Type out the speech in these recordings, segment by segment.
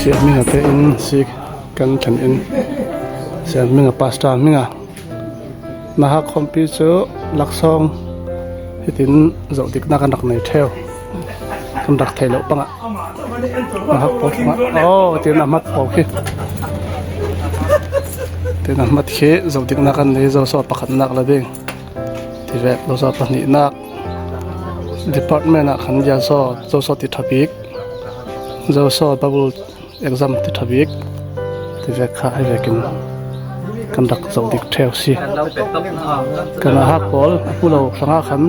Siahminga te in si kan thlen in Siahminga pastor hminga Naha khawmpi cu laksawng hitin zoh diknak an rak nei ṭheo. Kan rak thei lo pangah. Naha pawl pangah oh tin a mat pawl khi. Tin a mat khi zoh diknak an nei zo so pakhatnak la ding. Tivek zo so pahnihnak department ah khan ya so zo so ti ṭha bik zo so double exam ti ṭha bik tivek kha ai vekin kan rak zoh dik ṭheo si. Kan a hak pawl a pu lo hrangah khan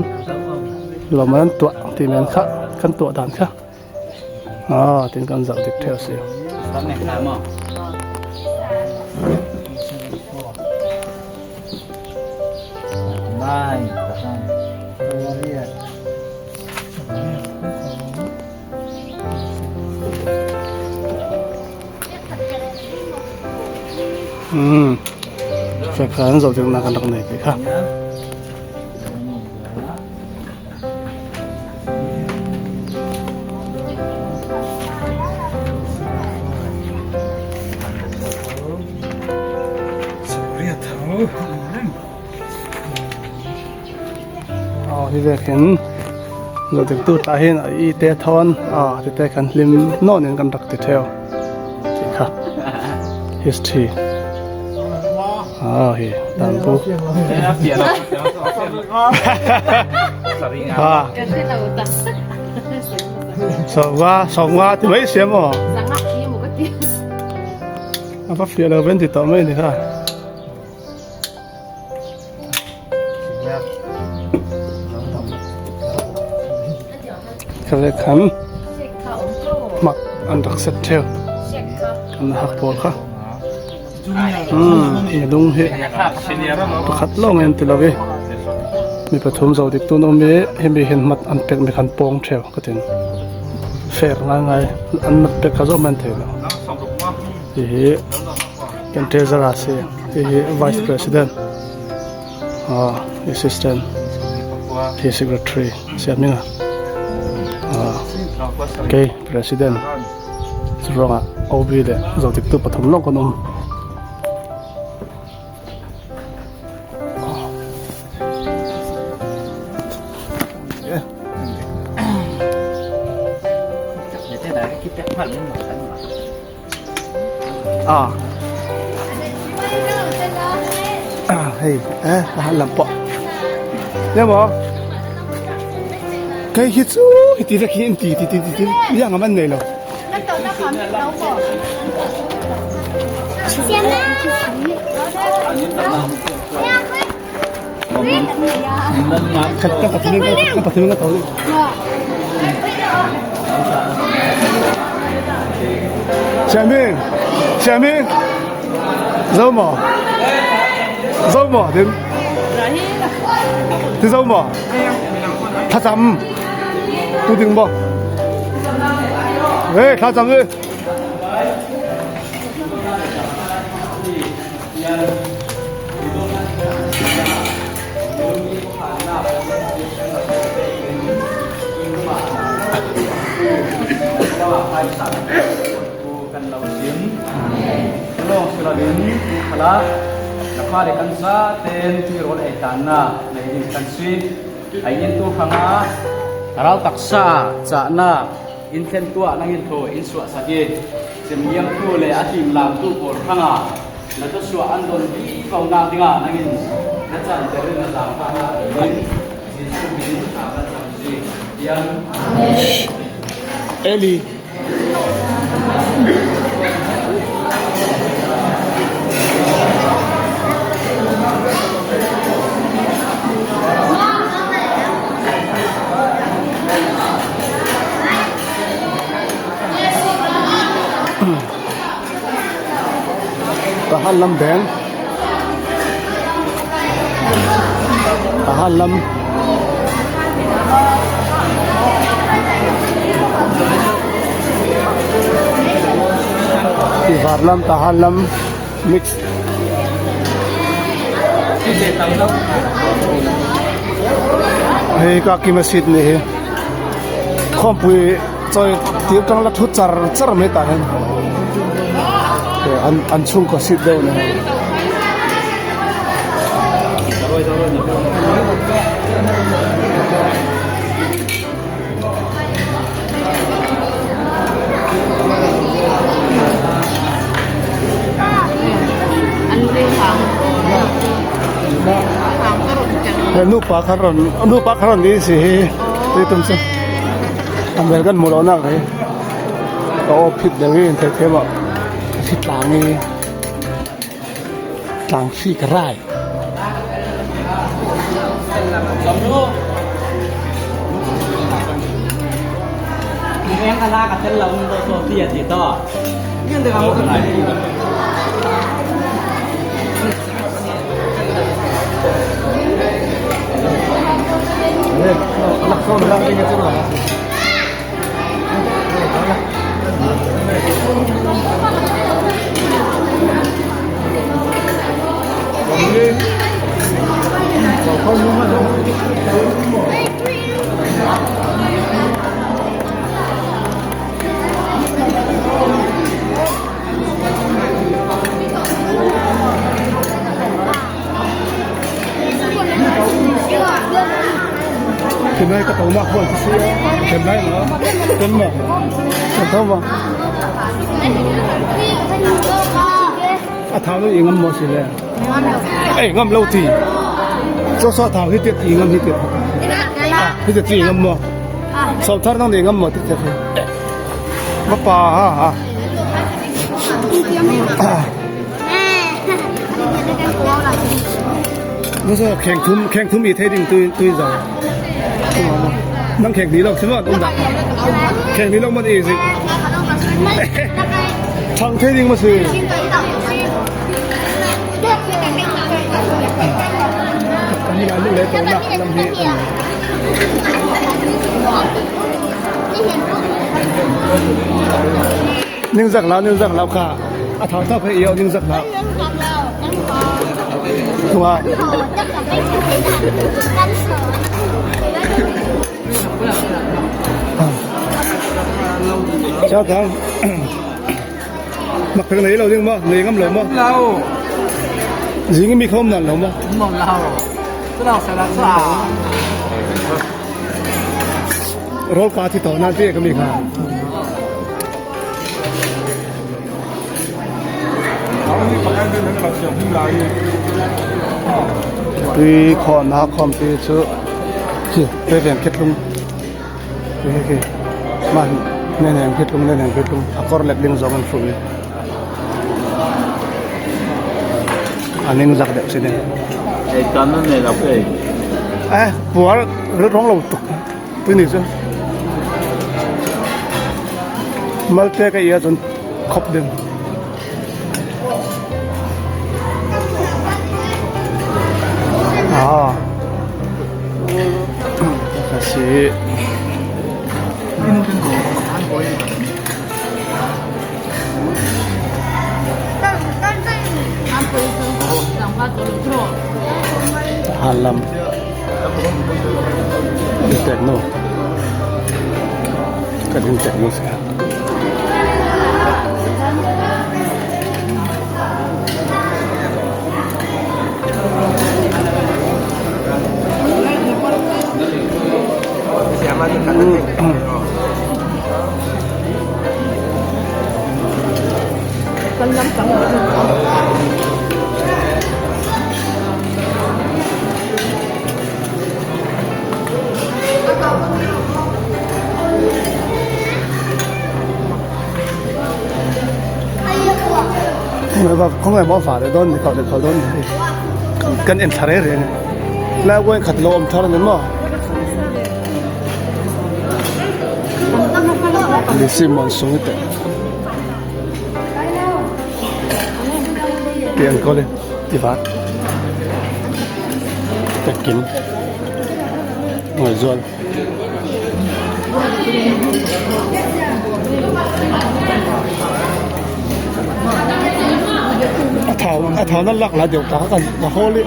lawm an tuah ti men kha kan tuah dan kha ah tin kan zoh dik ṭheo si. Kha an zoh dingnak kan rak nei ti kha. Hi vek hin zohdingtu tah hin a i te thawn tete kan hlim nawn in kan rak ti theo ti kha history hi dan bu ha songwa songwa ti mai siam o a va fia lo ven ti to mai ni kha Khale khan mak an rak set theo kan hak pawl kha hi lung hi pakhat lawng in ti lo i mi pathum zo dik tu nom i himi hin mat an pek mi khan pong theo ka tin fair ngai ngai an mat pek kha zo man thei lo hi Kan treasurer a si. Hihi vice president, assistant, hi secretary si a min ah. Kei president cu ruangah OB le zohtiktu pathum lawng kan um. À. À, hei, eh, lam pawh. Nghe mo? Cái hi chu hi ti khi in ti ti ti ti ti yang man nei lo. Kan kan pathum kan pathum ka tau. Xiaoming, Xiaoming, zo maw? Zo maw tin? Ti zo maw? Thlacam. Tu ding maw? Hey, thlacam đi. Kan lo sim lawng si loin khala na fale kan za ten ti rawl ei tan na nei ding kan si ai in tu hranga ral taksa cha na in thlen tua nangin tho in suah saki Cemliang tu le a tim lam tu pawl hrangah na thluachuah an don dih ko nak dingah nangin na canter in na zaangfahnak in Jesuh min thla kan cam si. Tiang. Eli. Tahan lam beng Tahan lam Tivar lam Tahan lam mix Hei ka kimasit ni hi Khawmpui choi tir tang la thu char char mai ta hen. An an chungkhar sit deuh ne. Nupa kha ron nupa kha ron ni si hi tum chu an vel kan hmu lo nak hi ka aw phit deuh hi thei them ah thi tlang i tlang hri ka rai. Hiện nay các tàu mạc vừa xí hiện nay nó chân mà chân thâu mà à thảo nó ngâm một xí lệ ấy ngâm lâu thì cho so thảo hít tiệt ngâm hít tiệt hít tiệt ngâm mà sau thar nó ngâm một tiệt mà pa ha ha. Nó khen thum khen thum i thấy đình tôi tôi rồi nang khen ni lo xem mà ông đã khen ni lo mà gì thằng thấy đình mà gì cái này lúc đấy tôi nặng làm gì 宁zak lau ning zak lau kha a thau thau phei io ning zak lau ว่าเจ้าทางมักเพลงไหนเราเรื่องมั้งเลยngam loมั้ง เรา ยิงมีคมนั่นloมั้ง มองเราเราสารสา รถกาที่ต่อหน้าที่ก็มีค่ะtui khon ha khom pi chu khi pe veng khet lung khi khi man ne ne khet lung ne ne khet lung akor lek ding zong an fu aning zak deuh si ne ไอ้ตอนนั้นเนี่ยเราไป eh puar rut rong lo tuk tu ni chu malte ka ia chun khop ding à kasi halam tekno ka ding tekno sa không phải bỏ phá để đón thì cậu để cậu đón cần em thà đấy rồi là quên khát lô ông thà nên mà 你是望送一点，tiền có lên đi phát จะกินหน่วยส่วนอาถาวอาถาวนั่นหลักละเดี๋ยวกากันละโฮลิ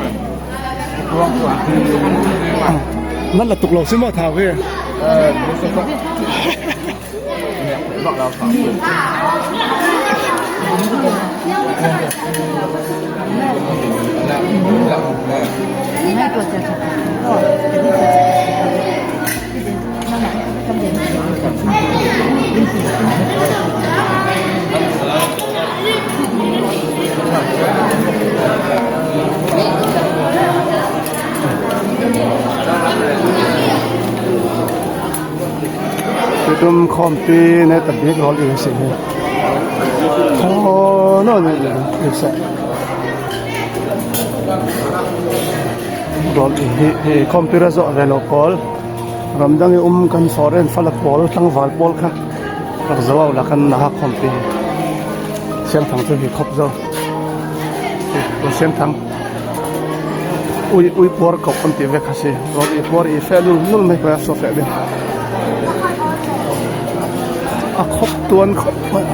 นั่นละตุกเราซิมาถาวเฮ้ย เออบอกเราสองคน Tutum khawmpi na tabik rol in si hi. Oh no no no sa. Rol in hi hi khawmpi ra zo ve lo pawl. Ramdang i um kan foreign falak pawl tlangval pawl kha rak zo la kan na khawmpi. Siangthang cu hi khop zo. Siangthang ui ui puar kop an ti ve kha si. Rol i puar i fe lul nul mai ko so fe ding. A khop tuan khop mai.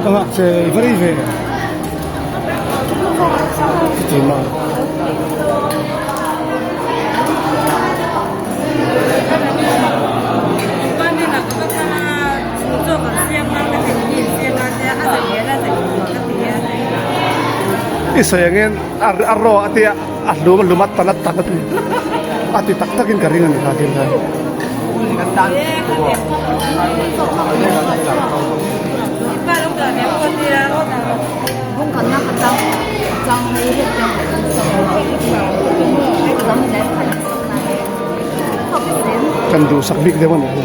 Tangak che very ve. Ti ma. I sayangin a ro a tia a hlum a lumat talat tak a ti a ti tak takin ka ring ani kha thil kha. Kan duhsak bik deuh a nih hi.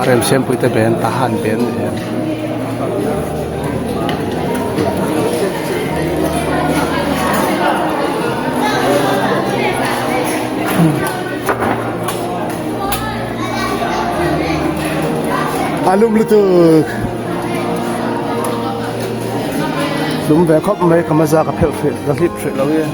Remsiampui te ben tahan ben ni hi. A lum lutuk. Lum ve khawp mai ka maza ka phelh hrih ka hlip hrih lo i.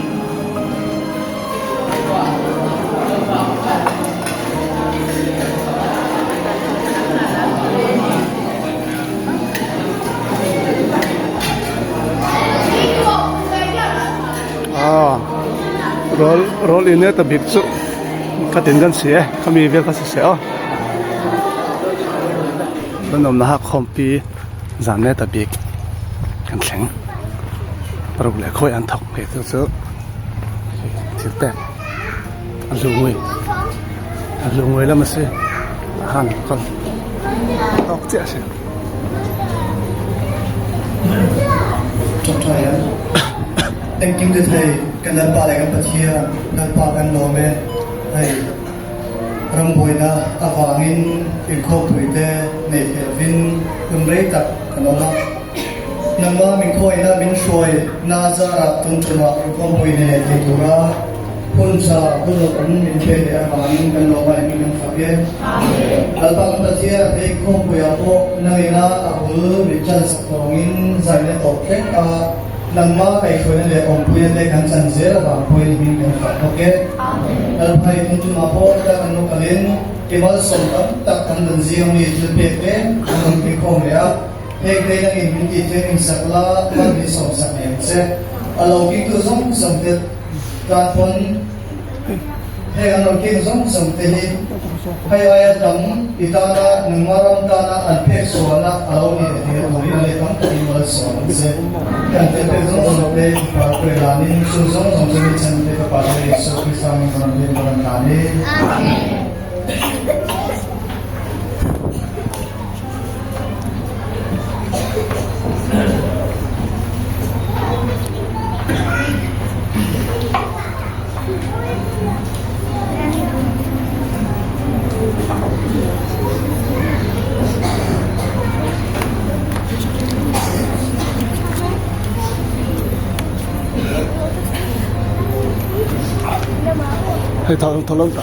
Ah, rawl rawl in ta bik chu ka tin kan si e khami vel kha si se o kan om na ha khompi zan ne ta bik kan thleng paruk le khoi an thok he tu chu thil pek a lungui a lungui lam a si han kal tok chiah si. Ṭawngṭai an engkim te thei kan Lalpa le kan Pathian Lalpa kan lawm e. Hei rambuainak avangin inkhawmpui te nei thei lovin hun rei tak kan awm a. Nangmah min khawihna min hruai na zarah tun ṭumah inkhawmpui nei thei tura Hun ṭha hun awm min pe leh avangin kan lawm a, engin kan fak e. Lalpa kan Pathian hei khawmpuiah pawh nangina a bul min ṭan sak thawngin zaina tawp thleng a, nangmah kaihhruaina leh awmpuina te kan chan zel avang pawhin engin kan fak bawk e. Lalpa hei hun ṭumah pawh heta kan lo kalin i malsawm tam tak kan rawn zing ami thil pek te kan rawn pe khawm leh a, heng te nangin min tih thiam in sak la, mal min sawm sak ngei ang che. A lo kingtu zawng zawng te. Tlanpawn heng an rawn keng zawng zawng te hi hei aia tam i tana nangmah ram tana an pek sualna a lo ni leh thei a turin a leh tam takin malsawm an che. Kan tel pek zawng zawng te pa tuai lanin chu zawng zawng chu mi chan te ka pa te Jesuh Krista min rawn rin rawn tlan i. Hei thawng thawng ta.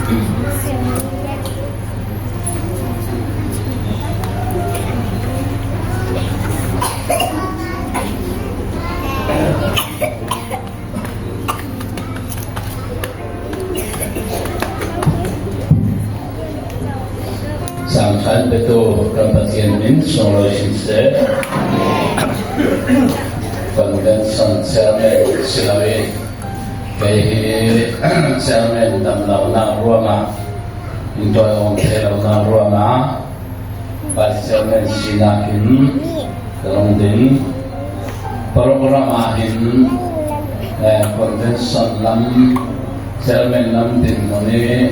Sangkhan petu kan Pathian min sunglawi sin seh. Convention chairman siloin kei hi chairman damlonak ruangah intuai awm thei lonak ruangah vice chairman sinak in ka rung ding. Program ah hin convention lam chairman lam din mon i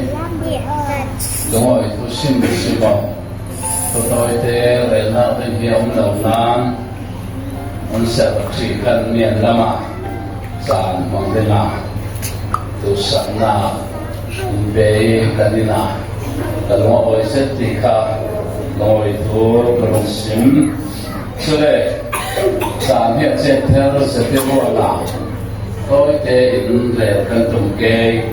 lungawi thu sim si maw tawite relnak ding hi a um lo nain an ser ṭi kan nian lam ah caan hmang dingah duhsaknak in pe i kan inn ah ka lung a awi zet ti kha lungawi thu ka rung sim. Cule caan hi a cet ther zet i ruahnak tawite in rel kan tum ke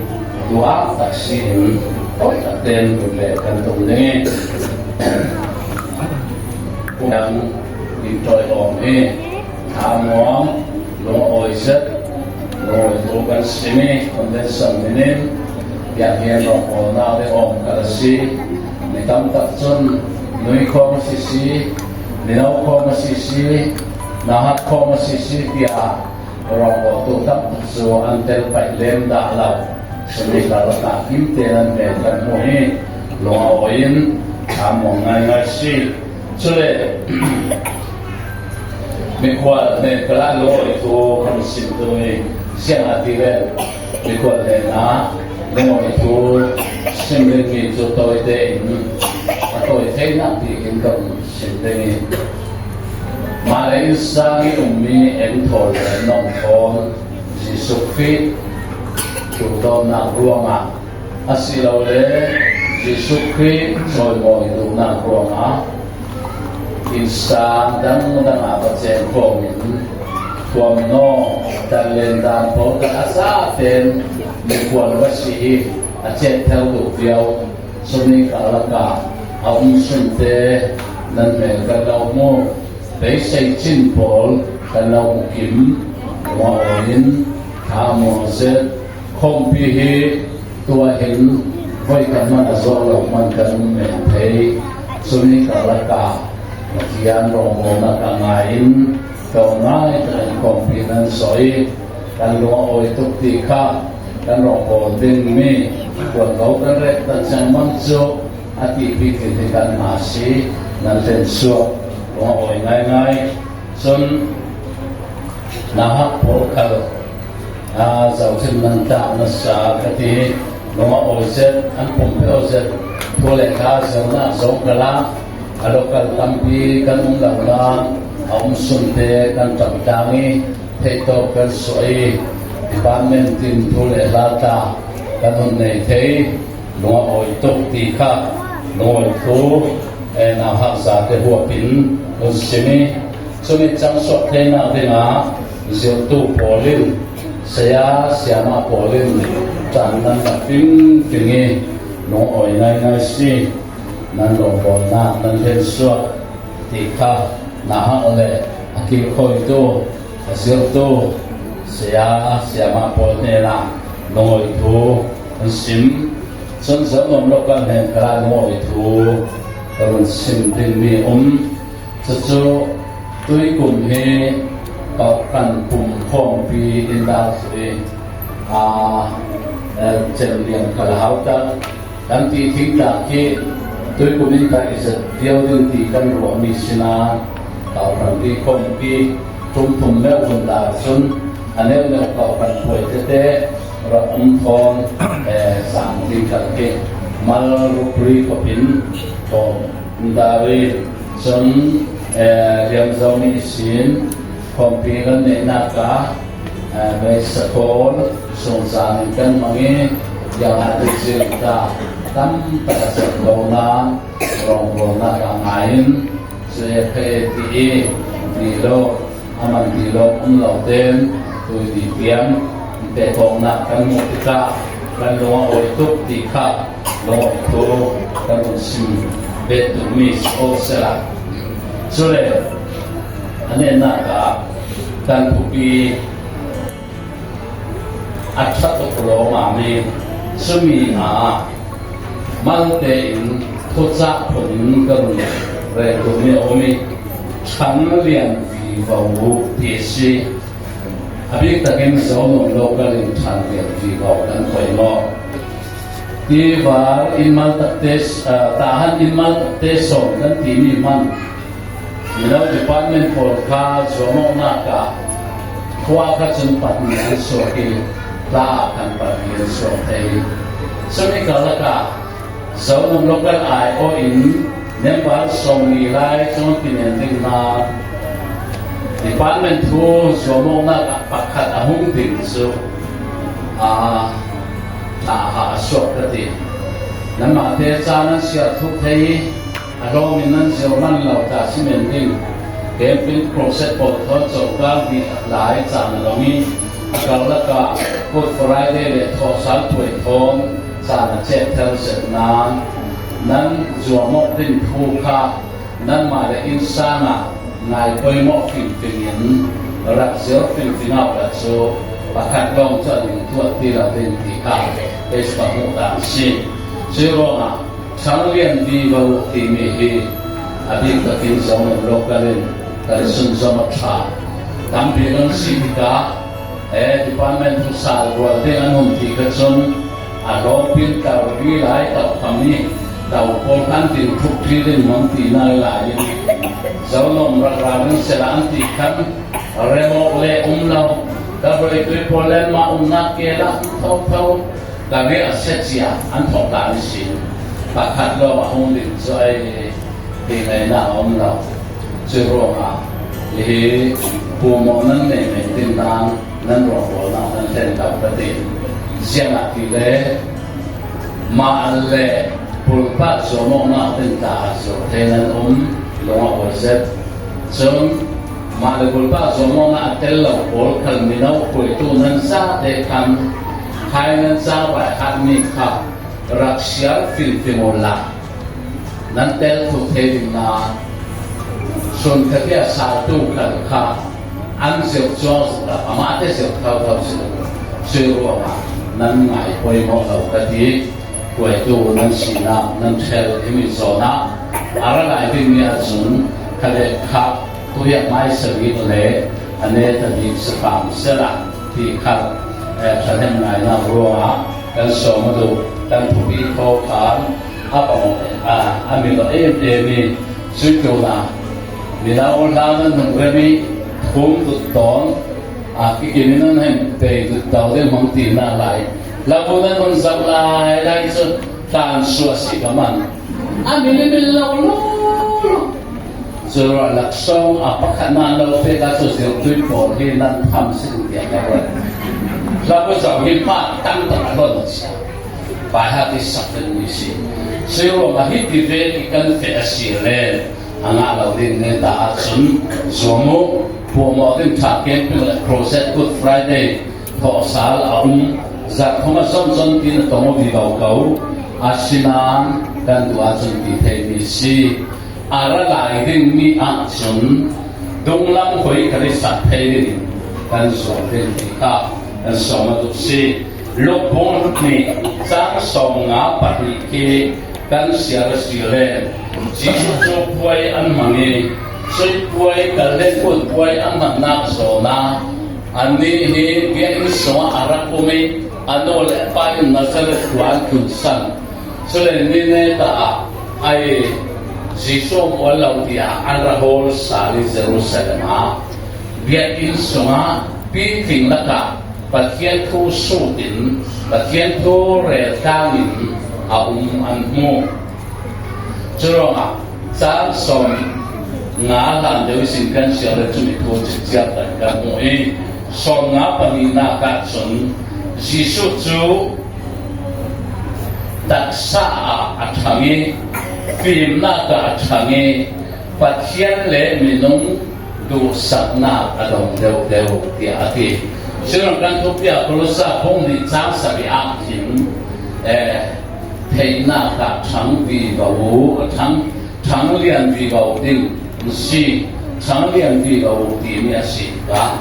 duah tak si in tawi tak tein rel kan tum ding i Dang in tawiawm hi thanuam lungawi zet lungawitu kan simi convention min in biakinn rawkawlnak le awm kal a si. Mi tam tak cun nui khawm a si si, mino khawm a si si, nahat khawm a si si tiah rawkawltu tam tak cu an tel paih lem dah lo. Sumi karlak ah kim tein an hmel kan hmuh i lung a awi in thanuam ngaingai si. Cule mikhual nen kala lawi thu kan sim tu i siang ah ti vel mikhual nen ah lungawi thu sim dingmi cu tawi tein a tawi theinak ti in kan sim ding i mah le inn sang i ummi eng thawl le nong thawl Jesuh Khrih duhdawtnak ruangah asilole Jesuh Khrih cawimawi duhnak ruangah innsang dangdang ah va ceng khawm in thuamhnaw dan dan pawl kan a za tein mikhual va si hi a cet theo duh viau. Cumi karlak ah a um sun te nan hmel kan lo mu. Beisei chin pawl kan lo mu kim wa in tha muang zet khawmpi hi tuah hin voi kan man a zawh lo man kan um men thei. Cumi karlak ah Pathian rawngbawlnak a ngai in tlawmngai kan khawmpi nan soi kan lung a awi tuk ti kha kan rawngbawl dingmi tuanvo kan rek tan sengmang cu a ti pi ti hi kan hna si nan hlen suak lung a awi ngaingai. Cun nahak pawl khal zohthim nan tlak nasa ka ti lung a awi zet an pumpe zet thu le hla zonak zong kala a local tampi kan um lo na a um sun te kan ṭap tlang i theitawk kan suah i department tin thu le hla tla kan hun nei thei lung a awi tuk ti kha lungawi thu na hak za te huap in un sim i cumi cang suak theinak dingah zirtu pawl in saya siama pawl in ṭan nan rak ping ping i lungawi ngaingai si nan rawngbawlnak nan hlen suak ti kha nahak le a kilkhawitu a zirtu saya siama pawl hnenah lungawi thu an sim. Cun zohnuam local hnen kala lungawi thu ka run sim dingmi um. Cucu tuikum hi kan pum khawmpi in dah i a cemlian kal hau tak kan ti thingtlak khi tuikum in kan i zet viau ding ti kan ruahmi sina kauhranpi khawmpi tum thum meuh hun dar cun a neu neu kauhran puai tete rak um thawng sang thingtlak khi mal rupri khopin thawng dari cun liamzo nih sin khawmpi kan neihnak ah mei sakawl sungzang in kan hmang i yang ah ta tam tak a cak lo na rawngbawlnak ah ngai in CFA ti i ti lo aman ti lo um lo ten tui ti tiang te tawngnak kan hmuh tikah Kan lung a awi tuk ti kha lawm thu kan hun sim ve tukmi si ko sehla. Cule a nehnak ah kan phupi a ṭha tuk lawngah mi cumi ah mal tein thucah phun in ka run rel duhmi a um i ṭhan lian vivo ti a si. A bik takin Zonung local in ṭhan lian vivo kan khoi maw? Tivar in mal takte tahan in mal takte sawm kan timi hmanh mino department pawl kha zuamawknak ah khua kha cun pahnih an suak i tla ah khan pahnih an suak thei. Cumi karlak ah Zonung local aiawh in member sawmli lai cung tinen ding hna department thu zuamawknak ah pakhat a hung ding cu tla ha a suak ka ti. Nanmah te ca nan siar thuk thei i a hlawm in nan zir man lo ta si men ding. Camping crusade pawl thawn cokar ni lai caan a long i a karlak ah Good Friday le thawsal puai thawn caan a cek thel set nain nan zuamawk ding phu kha nanmah le innsang ah ngai poimawh fingfing in rak zir fingfing awk ah cu pakhat lawng cu an in tuah ti lo ding ti kha kei hmuh ta an si. Cu ruangah Ṭhanglian Vivo timi hi a bik takin zong in local in kan sunzom a ṭha. Tampi kan si tikah department thusal rual ding an um ti kha cun a hlawpin tar vi lai tokham i to pawl khan tin thuk ṭhi ding mang ti nai lai in zonom rak ral in sela an ti khan remawk le um lo ka voi tui pawl le mah umnak ke la tho tho ka ri a se cia an thok ta an si pakhat lo a hung ding cu ai ti ngai na um lo. Cu ruangah hihi pu maw nan nei men tin nang nan ruang pawl nak nan hlen lo ka ti. Ziangah ti le mah le pulpat zuamawknak tin ta ah zur the nan um lung a awi zet. Cun mah le pulpat zuamawknak a tel lo pawl khal mino hruaitu nan za te khan khai nan ca vai hat mi kha rak siar finfing la nan tel thu the ding na sun khatia saltu khal kha an zir chuang zuk amah te zir kho lo si sui ruangah nan ngai pawimawh lo ka ti. Hruaitu nan sinak nan ṭhel imi zawn ah a ra lai dingmi ahcun khale kha tuyak mai sabik le ane tabik safam sela ti kha ṭhahnem ngainak ruangah kan sawm a duh. Kan phupi tho khan a pang a milo em em i cuitluna mino hla nan hung rem i thum tut tawn a kikin in nan heng te tut to ding hmang ti na lai labu nan hun zau lai lai cu tlan sua si ka man a mil mil lo lu cu laksawng a pakhat na lo pe ka cu zir tui pawl hi nan tham sin tiah ka ruat. Labu zau hi pa tang tak a lon sia pai ha ti sak den mi si sui ruangah hi ti ve ti kan fe a si le anga lo ding ne ta ahcun zuamu puamaw ding tha camping le crusade Good Friday thawhsal a um zarhthum a zon zon tin a tong vi lo ko. Asinain kan duh ahcun ti theimi si a ra lai dingmi ahcun dunglam hoi kan i sak thei ding kan zuam ding ti kha kan sawm a duh si. Lukbung nih cang 52 khi kan siar a si le Jesuh cu puai an hmang i sui puai kal le kut puai an hmannak zawn ah annih hi biakinn sungah a rak um i a nu le a pa in Nazareth khua an tlun san. Cule Nineveh ah ai Jesuh mual lo tiah an ra hawl sal i Jerusalem ah biakinn sungah pitling lakah Pathian thu sut in Pathian thu rel tlang in a um an hmuh. Curuangah caan 50 hlan deuh sin kan siar le cumi thu cikciar kan kan hmuh i 54 ahcun Jesuh cu taksa ah a ṭhang i fimnak ah a ṭhang i Pathian le minung duhsaknak a dong deuhdeuh tiah a ti. Sirang kan thupiah Kolosa phung nih caang sarih ah khin. Theihnak ah ṭhang vivo ṭhang ṭhang lian vivo ding si ṭhang lian vivo timi a si tikah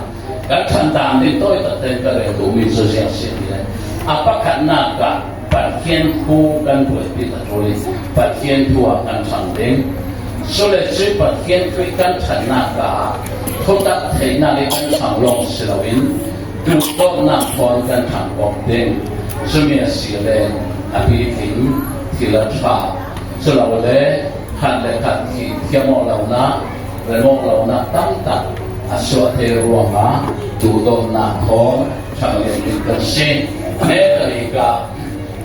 kan ṭhan dan ding tawi takte ka rel duhmi cu ziang si ti le a pakhatnak ah Pathian thu kan buaipi ta ṭul i Pathian thu ah kan ṭhang ding. Cule cu Pathian thu i kan ṭhannak ah thutak theihnak i kan ṭhang lawng si loin duhdawtnak thawn kan ṭhang bawk ding. Cumi a si le a pitling thil a ṭha. Culole khat le khat thi thiam awk lonak, rem awk lonak tamtak a chuah te ruangah duhdawtnak thawn ṭhang lian ding kan si. America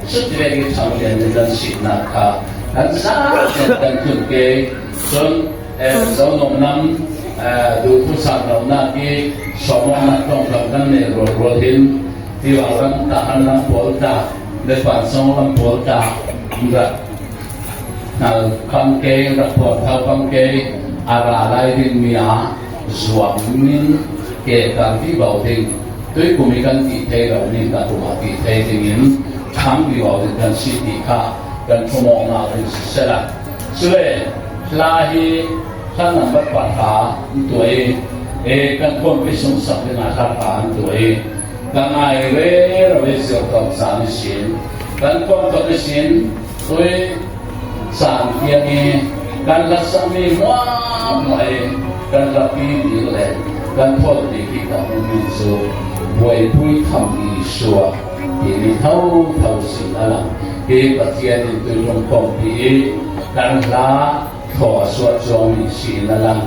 cuti i ṭhang lian ding kan sinak kha kan zaten kan tlun ke. Cun zonong nam duhthusam lonak i sawmawknak tongtam kan nei rualrual hin tiva ram tahan lam pawl ta le vansong lam pawl ta rak hnal kam ke rak phuan thau kam ke a ra lai ding mi ah zuam min ke kar vi bau ding tui kum i kan ti thei lo mi ka kum ah ti thei ding in thang vi bau ding kan si ti kha kan thumawknak ding si sela. Cule hla hi hla number pahra an tuah i e kan khawmpi sung sak ding ah hla pa an tuah i ka ngai re ro i zir tawk caan i sin kan khawm tok i sin tui caan tiang i kan hla sakmi muah i kan hlapi bik le kan thawt bik hi ka hmuhmi cu buaipui tham i sua timi tho tho sin a lang. Hi Pathian in tuihlung khawmpi i kan hla thaw a suah cuangmi si in a lang.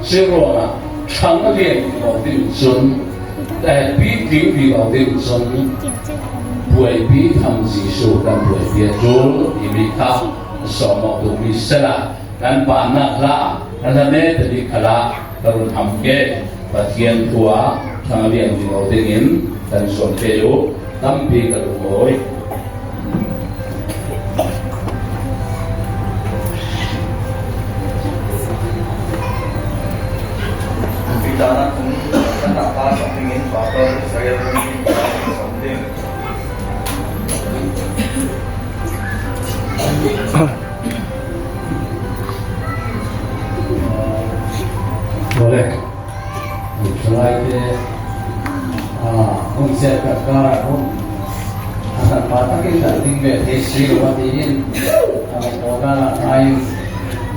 Cu ruangah ṭhang a lian ti lo ding cun pitling ti lo ding cun buaipi tham Jesuh kan buaipi a ṭul timi kha sawm awk duhmi sela kan pa nak hla kan hla ne timi khala ka run ham ke Pathian khua ṭhang a lian ti lo ding in kan zuam te u tampi ka lunglawi. Tuitan ah cun kan pa sok dingin pastor Israel ram in sawm ding. Boleh. Thalai te hung set ka kar hung asan pa takin dal ding ve thei si lo tiin organ ai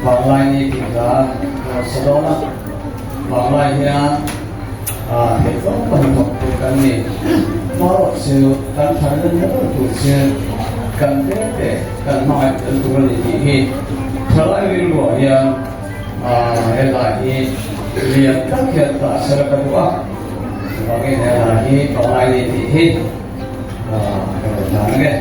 banglai ni tingka sadona banglai hian thei tong pan thok tu kan ni maro chu kan thar nan na tu chu kan te te kan mai kan tu ni ti hi thalai rin lo hian helai hi lian tak hian ta sela ka duh a chuvangin helai hi pangai ni tih hi ka rawn hlan ange.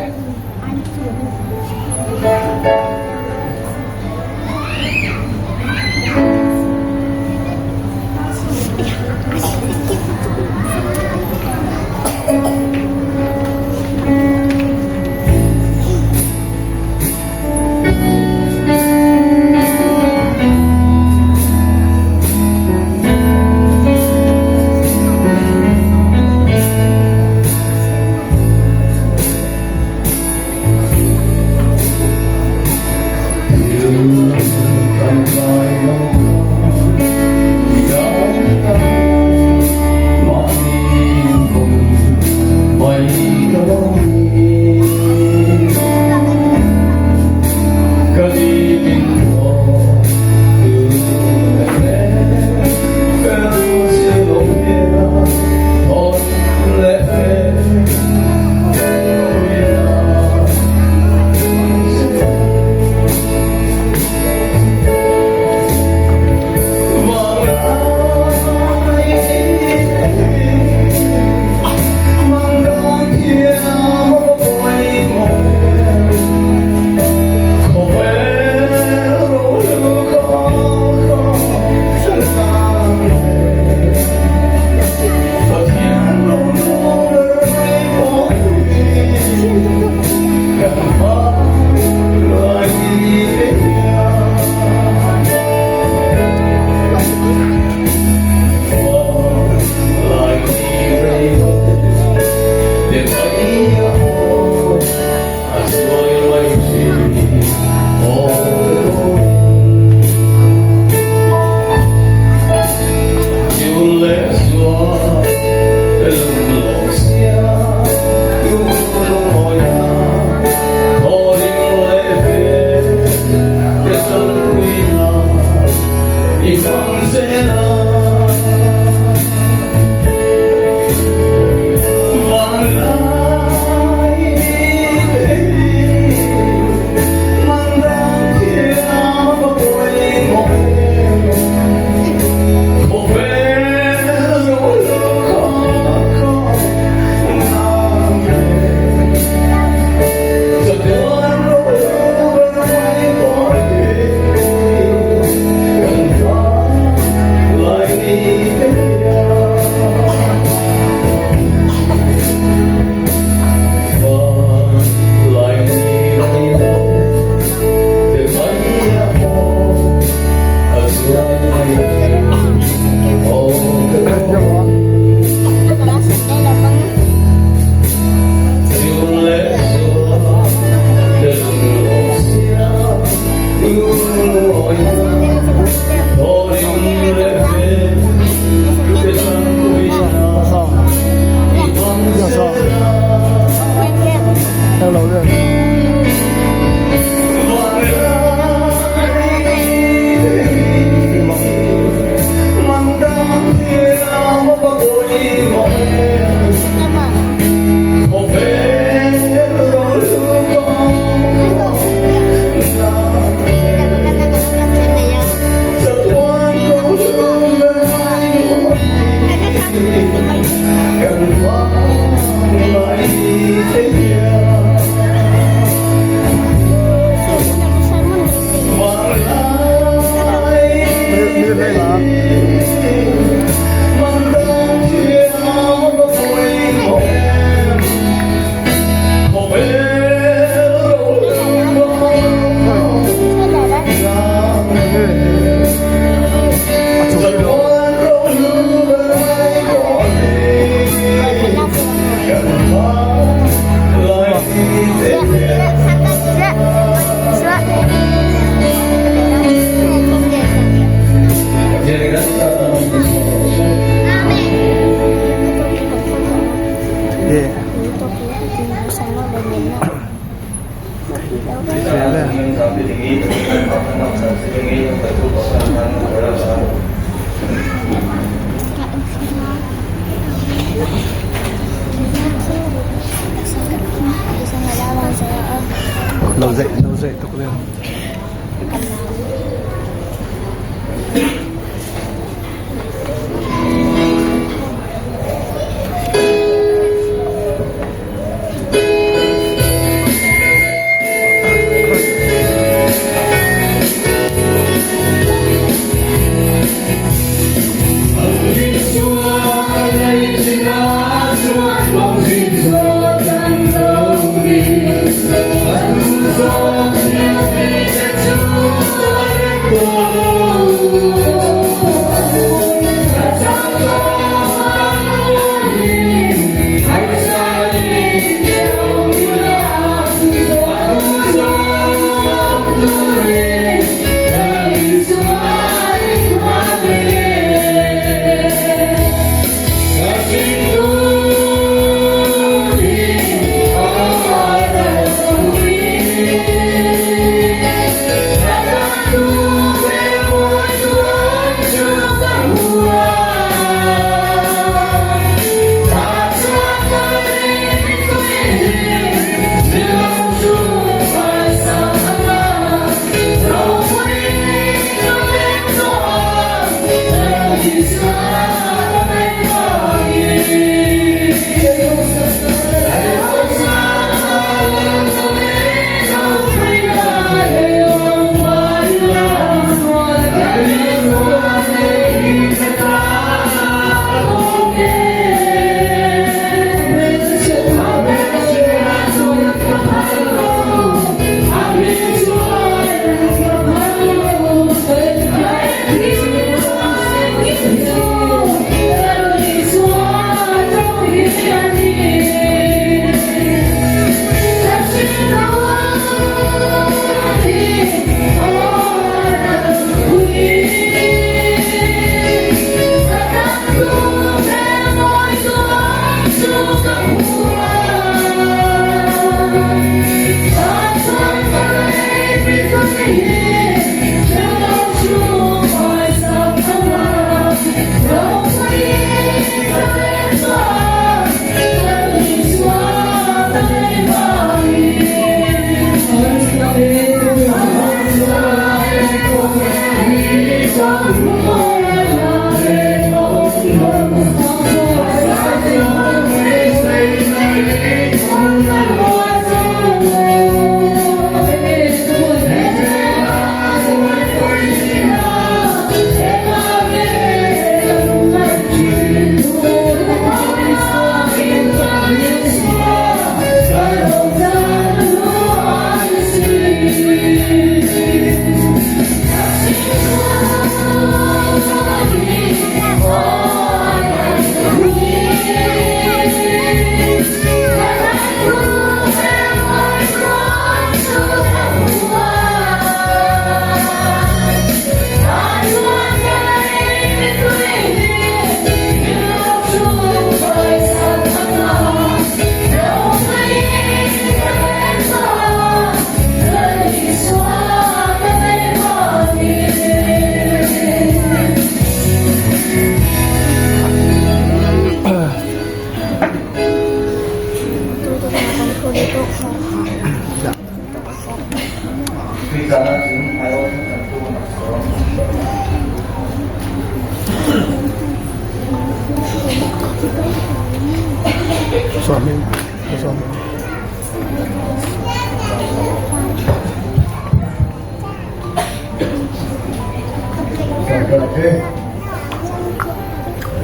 Lo zeih lo zeih tuk lio.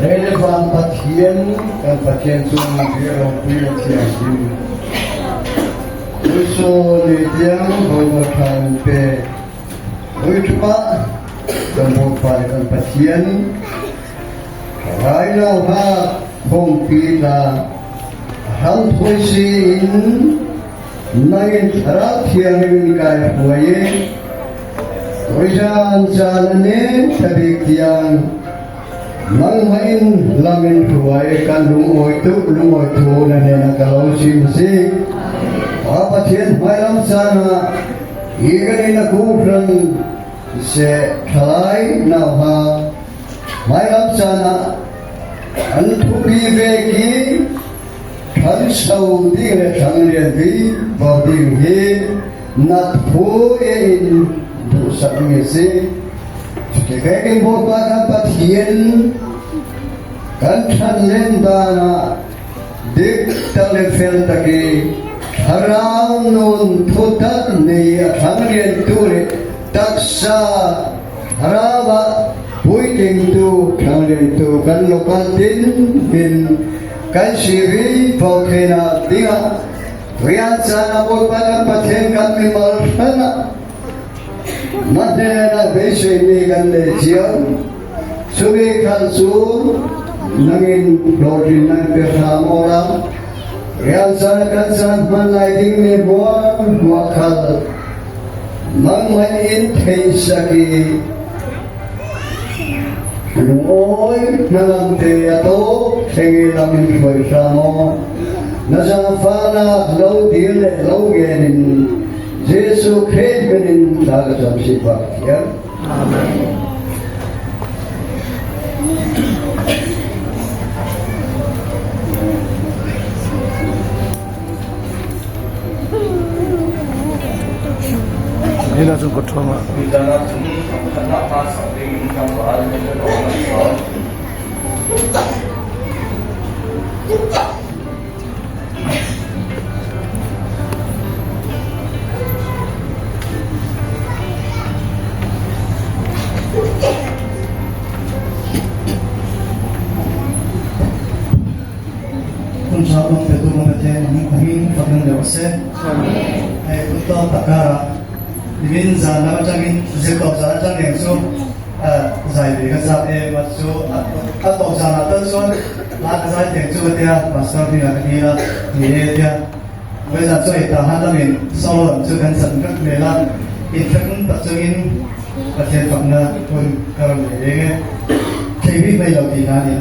Lei Pathian kan Pathian cu hi ropui a thianghlim. Uiso ni tiang Bawipa than pe. Uiṭhupa kan Bawipa le kan Pathian rai lo ha khongpi tla hram thui si in. Nangin Thlarau Thianghlim in kai hruai i Tuijan caan a nem tabik tiang nangmah in lam in hruai kan lungawi tuk lungawi thu na hnen ah ka lo sim si. Pa Pathian hmailam caan ah hi kan in a kuhran seh thalai nau ha hmailam caan ah an thupi ve ki Ṭhancho ding le ṭhanglian bik ding hi na phu in duhsakmi a si. Cuti Bawipa kan Pathian kan ṭhan len dan ah dik tak le fel tak i thlarau nun thutak nei a ṭhangliantu le taksa thlarau ah puitlingtu ṭhangliantu kan local tin in kan si rih volcano dingah rian caan ah Bawipa kan Pathian kan mimal hran ah na hnenah beiseimi kan nei cio chumi khan cu nangin hlawhtlin nan pe hram ora rian caan kan caan hman lai ding mi huam hua khal nangmah in thei saki Lungawi hnangam te a tawk thleng lam in hruai hram aw. Na zaangfahnak lo dil le lo ngen in Jesuh Khrih min in thla ka cam si bak thiam. Amen. Hina chung ko thong ah. Phunchak lam petu kan Pathian a hming fak nan deuh seh. Hei phuntaw takara nimin zan lam atangin zirtawp zan atang leng cu zai ve ka zak e mat cu a tawp zan ah tal cun la ka zai teng cu tia pastor ding ah ka ti la ni e tia voi zan cu ta han lamin solo lam cu kan chan rak me la in thakun tak chungin Pathian fakna hun karam le ding e thei bi mai lo ti na ni.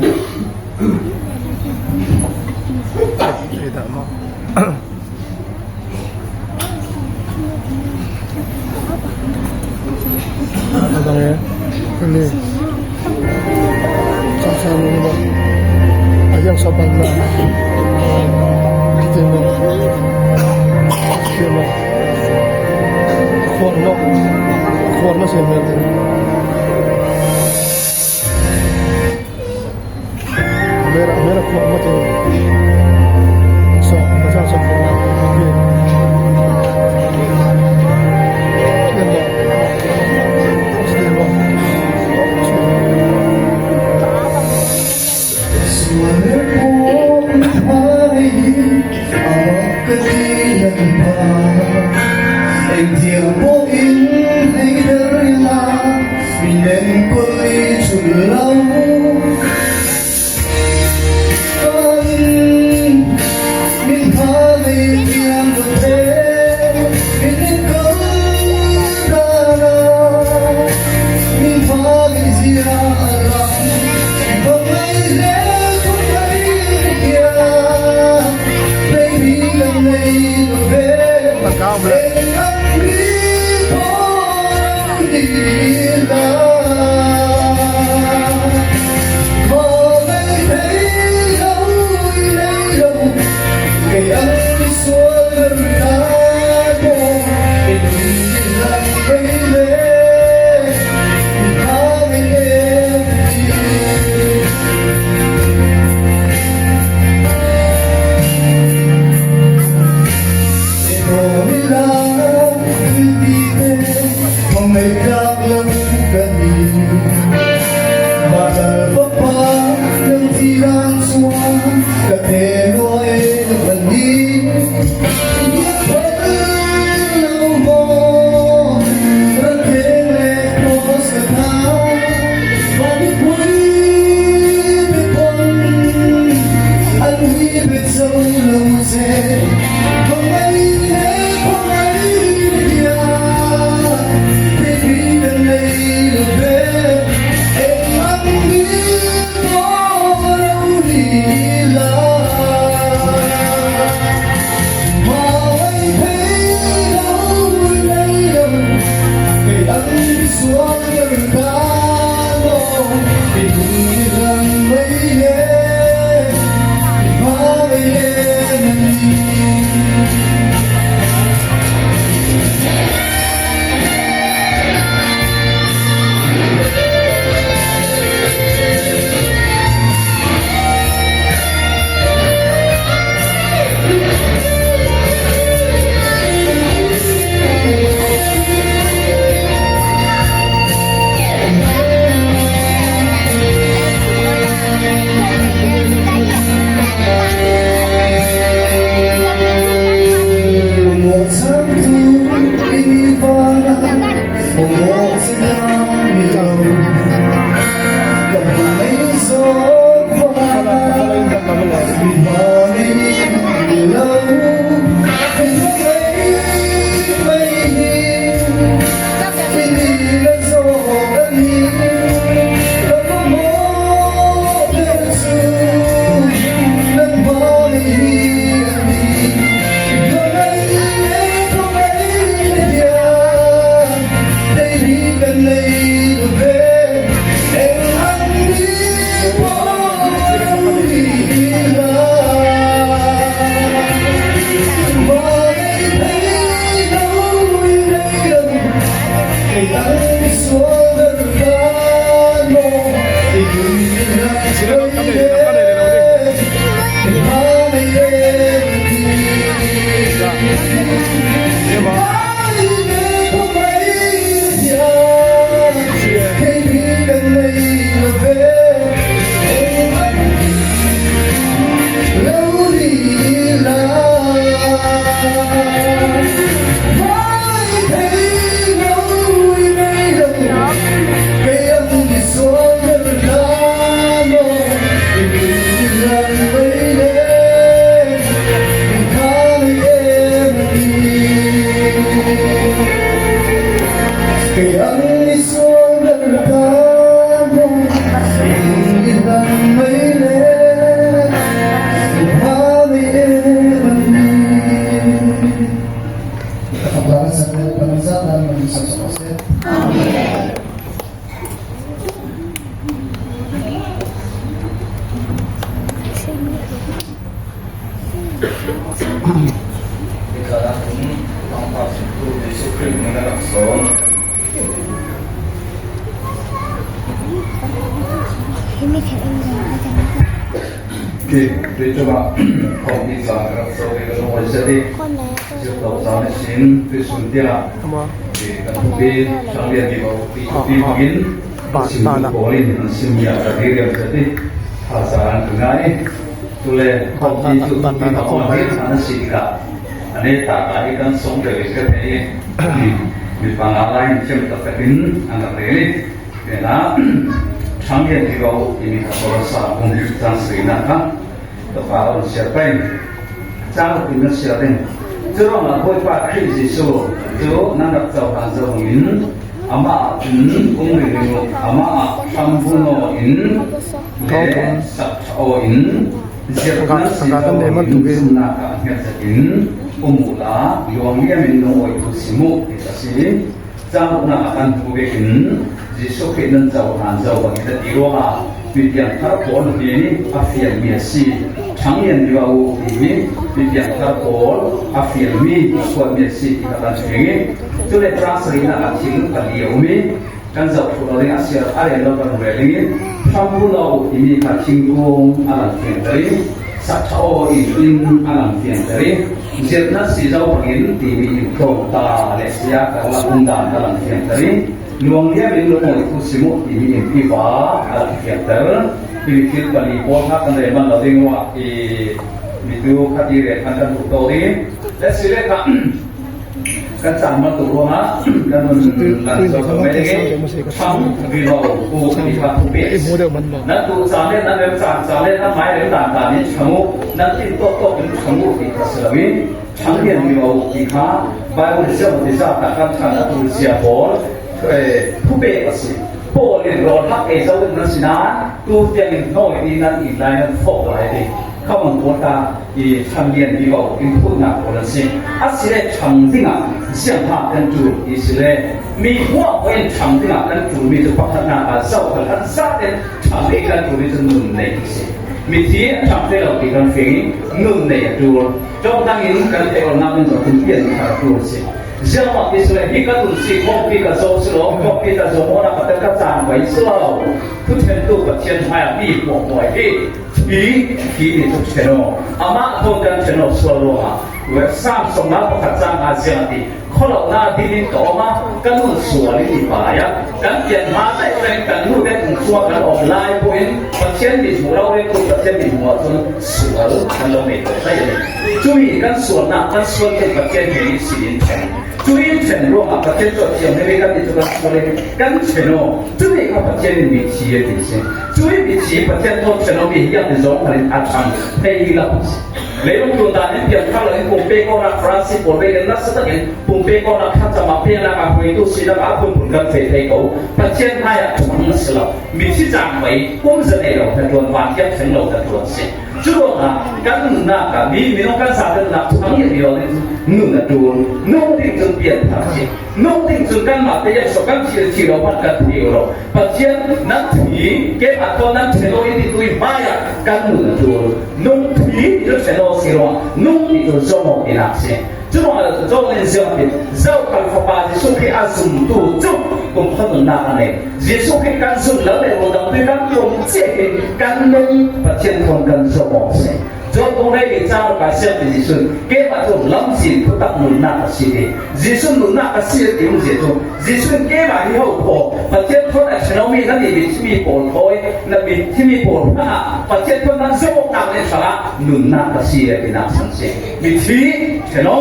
Curuangah John in ziang in zohkal fapa Jesuh Khrih a zumtu cu kumkhua nunnak a nei. Jesuh Khrih kan zumh lo le ruangdang tu kan lung cia hin kan nung Pathian thawng kan zoh awk a si. John kong rei i caang kai siang ti Jesuh keimah cu lamzin thutak nunnak a si ti. Jesuh nunnak a si ti um zia cu Jesuh in keimah hi ho phaw Pathian thawn a si lomi nan i mitthimi pawl thawi na mitthimi pawl hmanh ah Pathian thawn nan zoh awknak le hrangah nunnak a si a tinak san si. Mithi ṭheno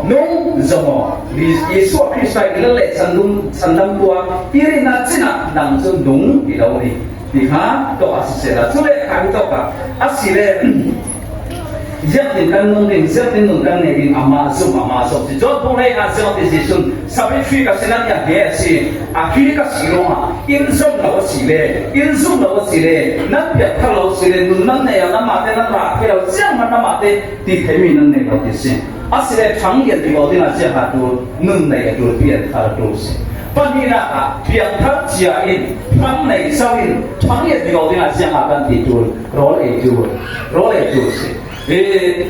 nung zomaw Jesuh Khrist i le chandam tua irina cina nang cu nung ti lo ni ti kha to a si sela chu le kha hi to ka a si le ziak tin kan nung ding ziak tin nun kan nei ding ama zum ama zum si John phung lei ah ziak ti si sun sabi thri ka sinan ya he si a khi ka si lo ma in zum lo si le in zum lo si le nan piak thar lo si le nun nan nei na ma te nan ra ke lo chiang man na ma te ti theimi nan nei lo ti si. Asile ṭhang lian ti ko dingah chiakha ṭul nun nei a ṭul pian thar a ṭul si. Pahnihnak ah piangthar cia in ṭhang nei zo in ṭhang lian ti ko dingah chiakha kan ti ṭul rawl ei ṭul rawl ei ṭul si. I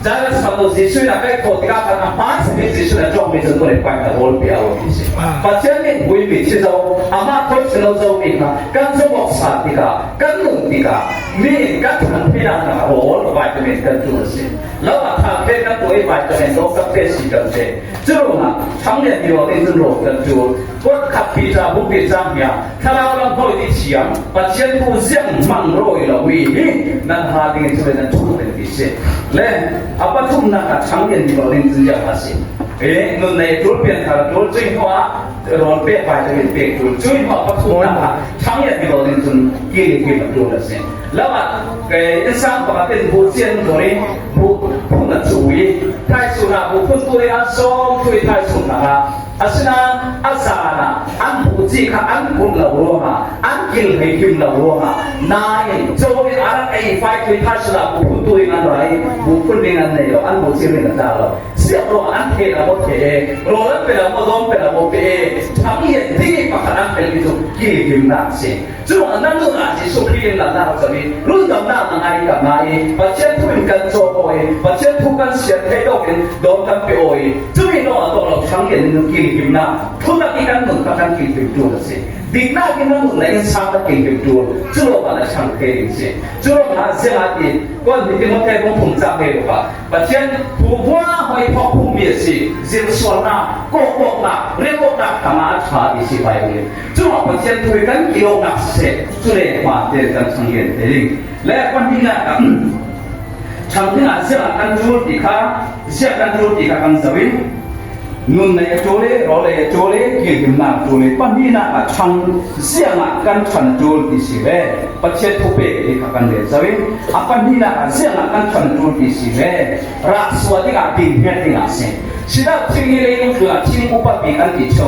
Jairus fanu Jesuh in a kai khawh tikah khan a hmaan simi Jesuh in a ṭongmi cu nu le pa in a rawl pe a ti si. Pathian nih huimi si zo amah khoi si lo zomi kha kan zumh awk san tikah kan nun tikah mi in kan thanphinak hna rawl vitamin kan tu a si lo ah tha phe kan tu i vitamin dawk kan pe si kan pe cu ruangah thanglian ti in cun rawl kan tu pot khat pi cha bu pi chang hia thlarau lam hoi ti thiam pathian tu ziang mang roi lo mi hi nan ha ding in chu nan thu den ti si le a pathum nak ah thanglian ti in cun yang a si e nun nei tul pian thar tul chui hnuah rawl pek vitamin pek tul chui hnuah pathum nak ah Thanglet ti lo ding cun kili kim a ṭul a si. Lo ah insang pakhat in bu cian dor i bu phun a cu i thaisun ah bu phun tu i an sawm thu i thaisun nak ah asinain a zan ah an bu ci kha an kulh lo ruangah an kil hlei him lo ruangah nain caw in a rak ei fai thu i thaisun ah bu phun tu in an ra i bu phun ding an nei lo an bu ci rin a tla lo siak ruangah an the la maw the rawl an pe lo maw dawm pe lo maw pe thang lian ding pakhat an pel mi cu kilhimnak si cu nan nun ah Jesuh Khrih in lannak cam i rundamnak na ngai ka ngai i Pathian thu in kan caw ko i Pathian thu kan sian thei dawk in dawm kan pe awi cumi no a to lo thang lian in kilhimnak thunak i kan nun kha kan kilhim tu a si diknak in nan nun na in sang na kilhim tu cu lo na chang the ding si cu lo na zela ti kon mi Timote kong phung cha me lo Pathian thu hua hoi thawk phungmi a si. Zirsualnak, kawkawknak, remawknak tangah a ṭha ti si Bible in. Cungah Pathian thu hi kan kilawknak siseh, cu le hma tein kan changlian te ding. Le pahnihnak ah changding ah ziah kan ṭul ti kha ziah kan ṭul ti kha kan zoh i nun nei a ṭul i rawl ei a ṭul i kilhimnak a ṭul i pahnihnak ah chang ziang ah kan ṭhan a ṭul ti si ve Pathian thupek ti kha kan rel zau i a pahnihnak ah ziang ah kan ṭhan a ṭul ti si ve rak sua dingah dinhmet dingah a si sidak thing hi leilung tlung ah thing upa bik an ti ṭheo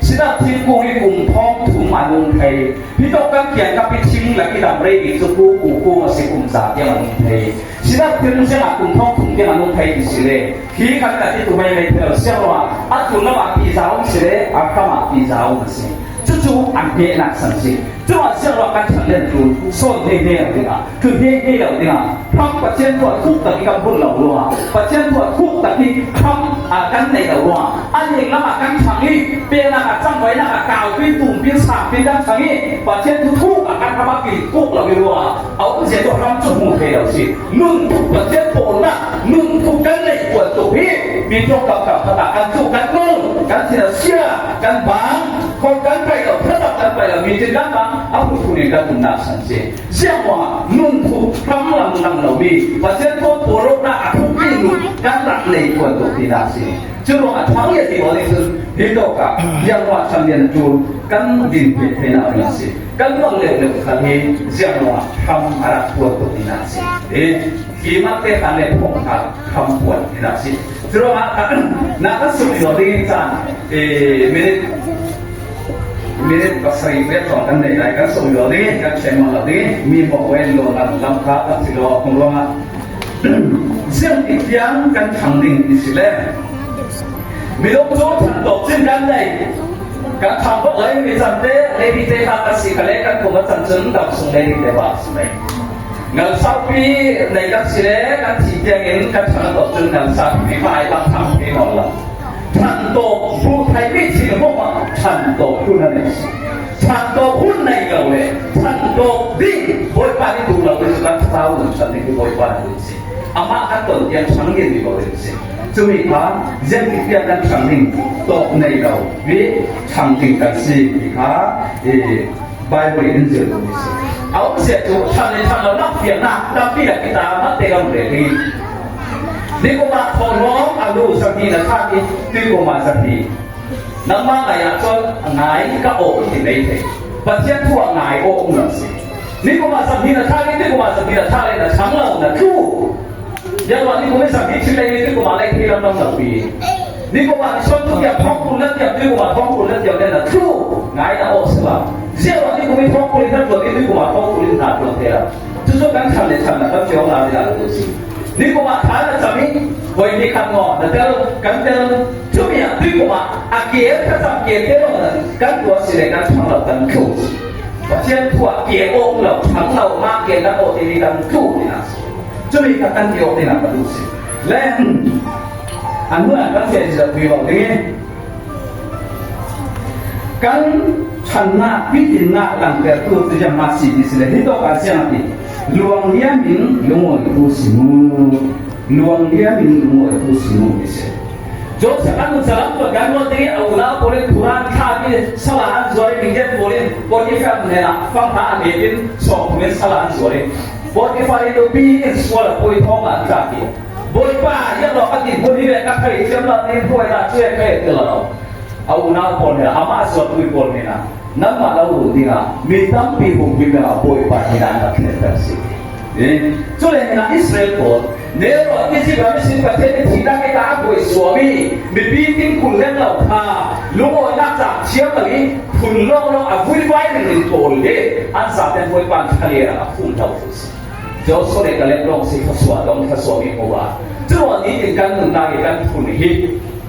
sidak thingkung hi kum thong thum a nung thei hi tok kan kian kap i thing lak i dam rei bik cu pu ku kung a si kum za tiang a nung thei sidak thing ziang ah kum thong thum tiang a nung thei ti si le hi khat ka ti tu mei mei thei lo siang lo ah a tu lam ah ti zau si le a hram ah ti zau a si cucu an hehnak san si Cuah siangruah kan ṭhan len tu sawn he he dingah tu he he lo dingah Trump Pathian tuah thuk tak i kan hun lo ruangah Pathian tuah thuk tak i Trump kan nei lo ruangah an ning lam ah kan ṭhang i penak ah cangvainak ah kau pin tum pin sang pin kan ṭhang i Pathian tu thuk ah kan ram ah pin kuk lo i ruangah a um zia tu ram cu hmu thei lo si nun thuk Pathian pawlnak nun thuk kan neih puan tuk hi mi tlok kap kap khat ah kan tu kan nung kan thin a sia kan bang khon kan pai lo thlacam kan pai lo mi tin kan bang a phu thu nih kan umnak san si siangwa nun thu ram lam lang lo mi Pathian thawn pawlawknak a thuk mi nun kan rak nei tuan tuk ti nak si cu ruangah thang ye ti nih cun hi tawk ah ziangwa champion tul kan din pe the na ring si kan bang le le kha hi ziangwa ram a rak tuan tuk ti nak si e hi ma te khan le phong kha ram puan ti nak si cu ruangah na kan suk lo ding caan e minute minute pasarih ve thong kan nei lai kan sung lo ding kan chen mang lo ding mi mo wen lo lam lam kha kan si lo kong ruangah ziang ti tiang kan thang ding ti si le midong cu than tok cin kan nei kan thang bak lai mi chan te lady te kha kan si kale kan kum a chan cun dam sung lady te ba si mai. Ngal saupi nei kan si le kan thi tiang in kan chan to cun ngal saupi mai bang thang pe ngol la. Than to bu thai mi thil ho ma than to hun an si. Than to hun nei lo le than to ding Bawipa ni duh lo le kan thau nun chan ni Bawipa ni si. Amah kan ton tiang chang yin mi bo si. Cumi kha zen ti kan chang ning tok nei lo vi chang ting kan si ti kha i Bible in zir tu si. Au sia chu than le than lo nak fiang nak tampi la kita mat te gam re hi. Ni ko ma thong long alu sami na tha ki ti ko ma sami. Nangma ngai ah chon ngai ka o ti nei the. Pathian thu ah ngai o um la si. Ni ko ma sami na tha ki ti ko ma sami na tha le na chang lo na thu. Yang wa ni ko ma sami chi le ti ko ma le thi lam lam la pi. Ni ko ma son tu ya thong kun la tiap ti ko ma thong kun la tiap le na thu ngai na o se ba. Zia wa ni ko mi thong kun na tuan ni ko ma thong kun na tuan te la. Chu chu kan tham le tham na kan fiong la la lu si. Ni ko ma tha na chami voi ni khat ngo na tel kan tel chu mi a ti ko ma a ke ka cham ke te lo na kan tua si le kan thang lo kan thu. Pathian thu a ke o lo thang lo ma ke na o ti ni kan thu ni na. Chu mi ka kan ti o ni na ka lu si. Le an nu an kan se ji pui lo ding kan thannak pitinnak langhtertu cu jam ma si ti si le hi to ka siang ti luang liam in lungawi tu si mu luang liam in lungawi tu si mu ti si Joseph anu salam ko gan mo ti au na polin Quran kha ki sala an zori ning polin Potiphar ne na fang ha an in so men sala an zori Potiphar itu pi in suala poi thong an ta ki Bawipa iak lo kan ti hmun hi le ka thei thiam lo ni huai la chu ke ti lo au nau pawl he amah suat ui pawl ni na nangmah lo ru dingah mi tampi hung him ah Bawipa hi na an thlen ter si cu le na Israel pawl ne ro ti si ba mi sin Pathian ni thi tak ka boi suami mipi ting khun lem lo kha lungawi nak cha thiam ali phun long long a vui vai ning ning pawl le an sa ten Bawipa thalia a phun lo si Joshua le Caleb lawng si thluachuah dong thluachuah mi hmu ah curuang ni tin kan nunnak i kan phun hi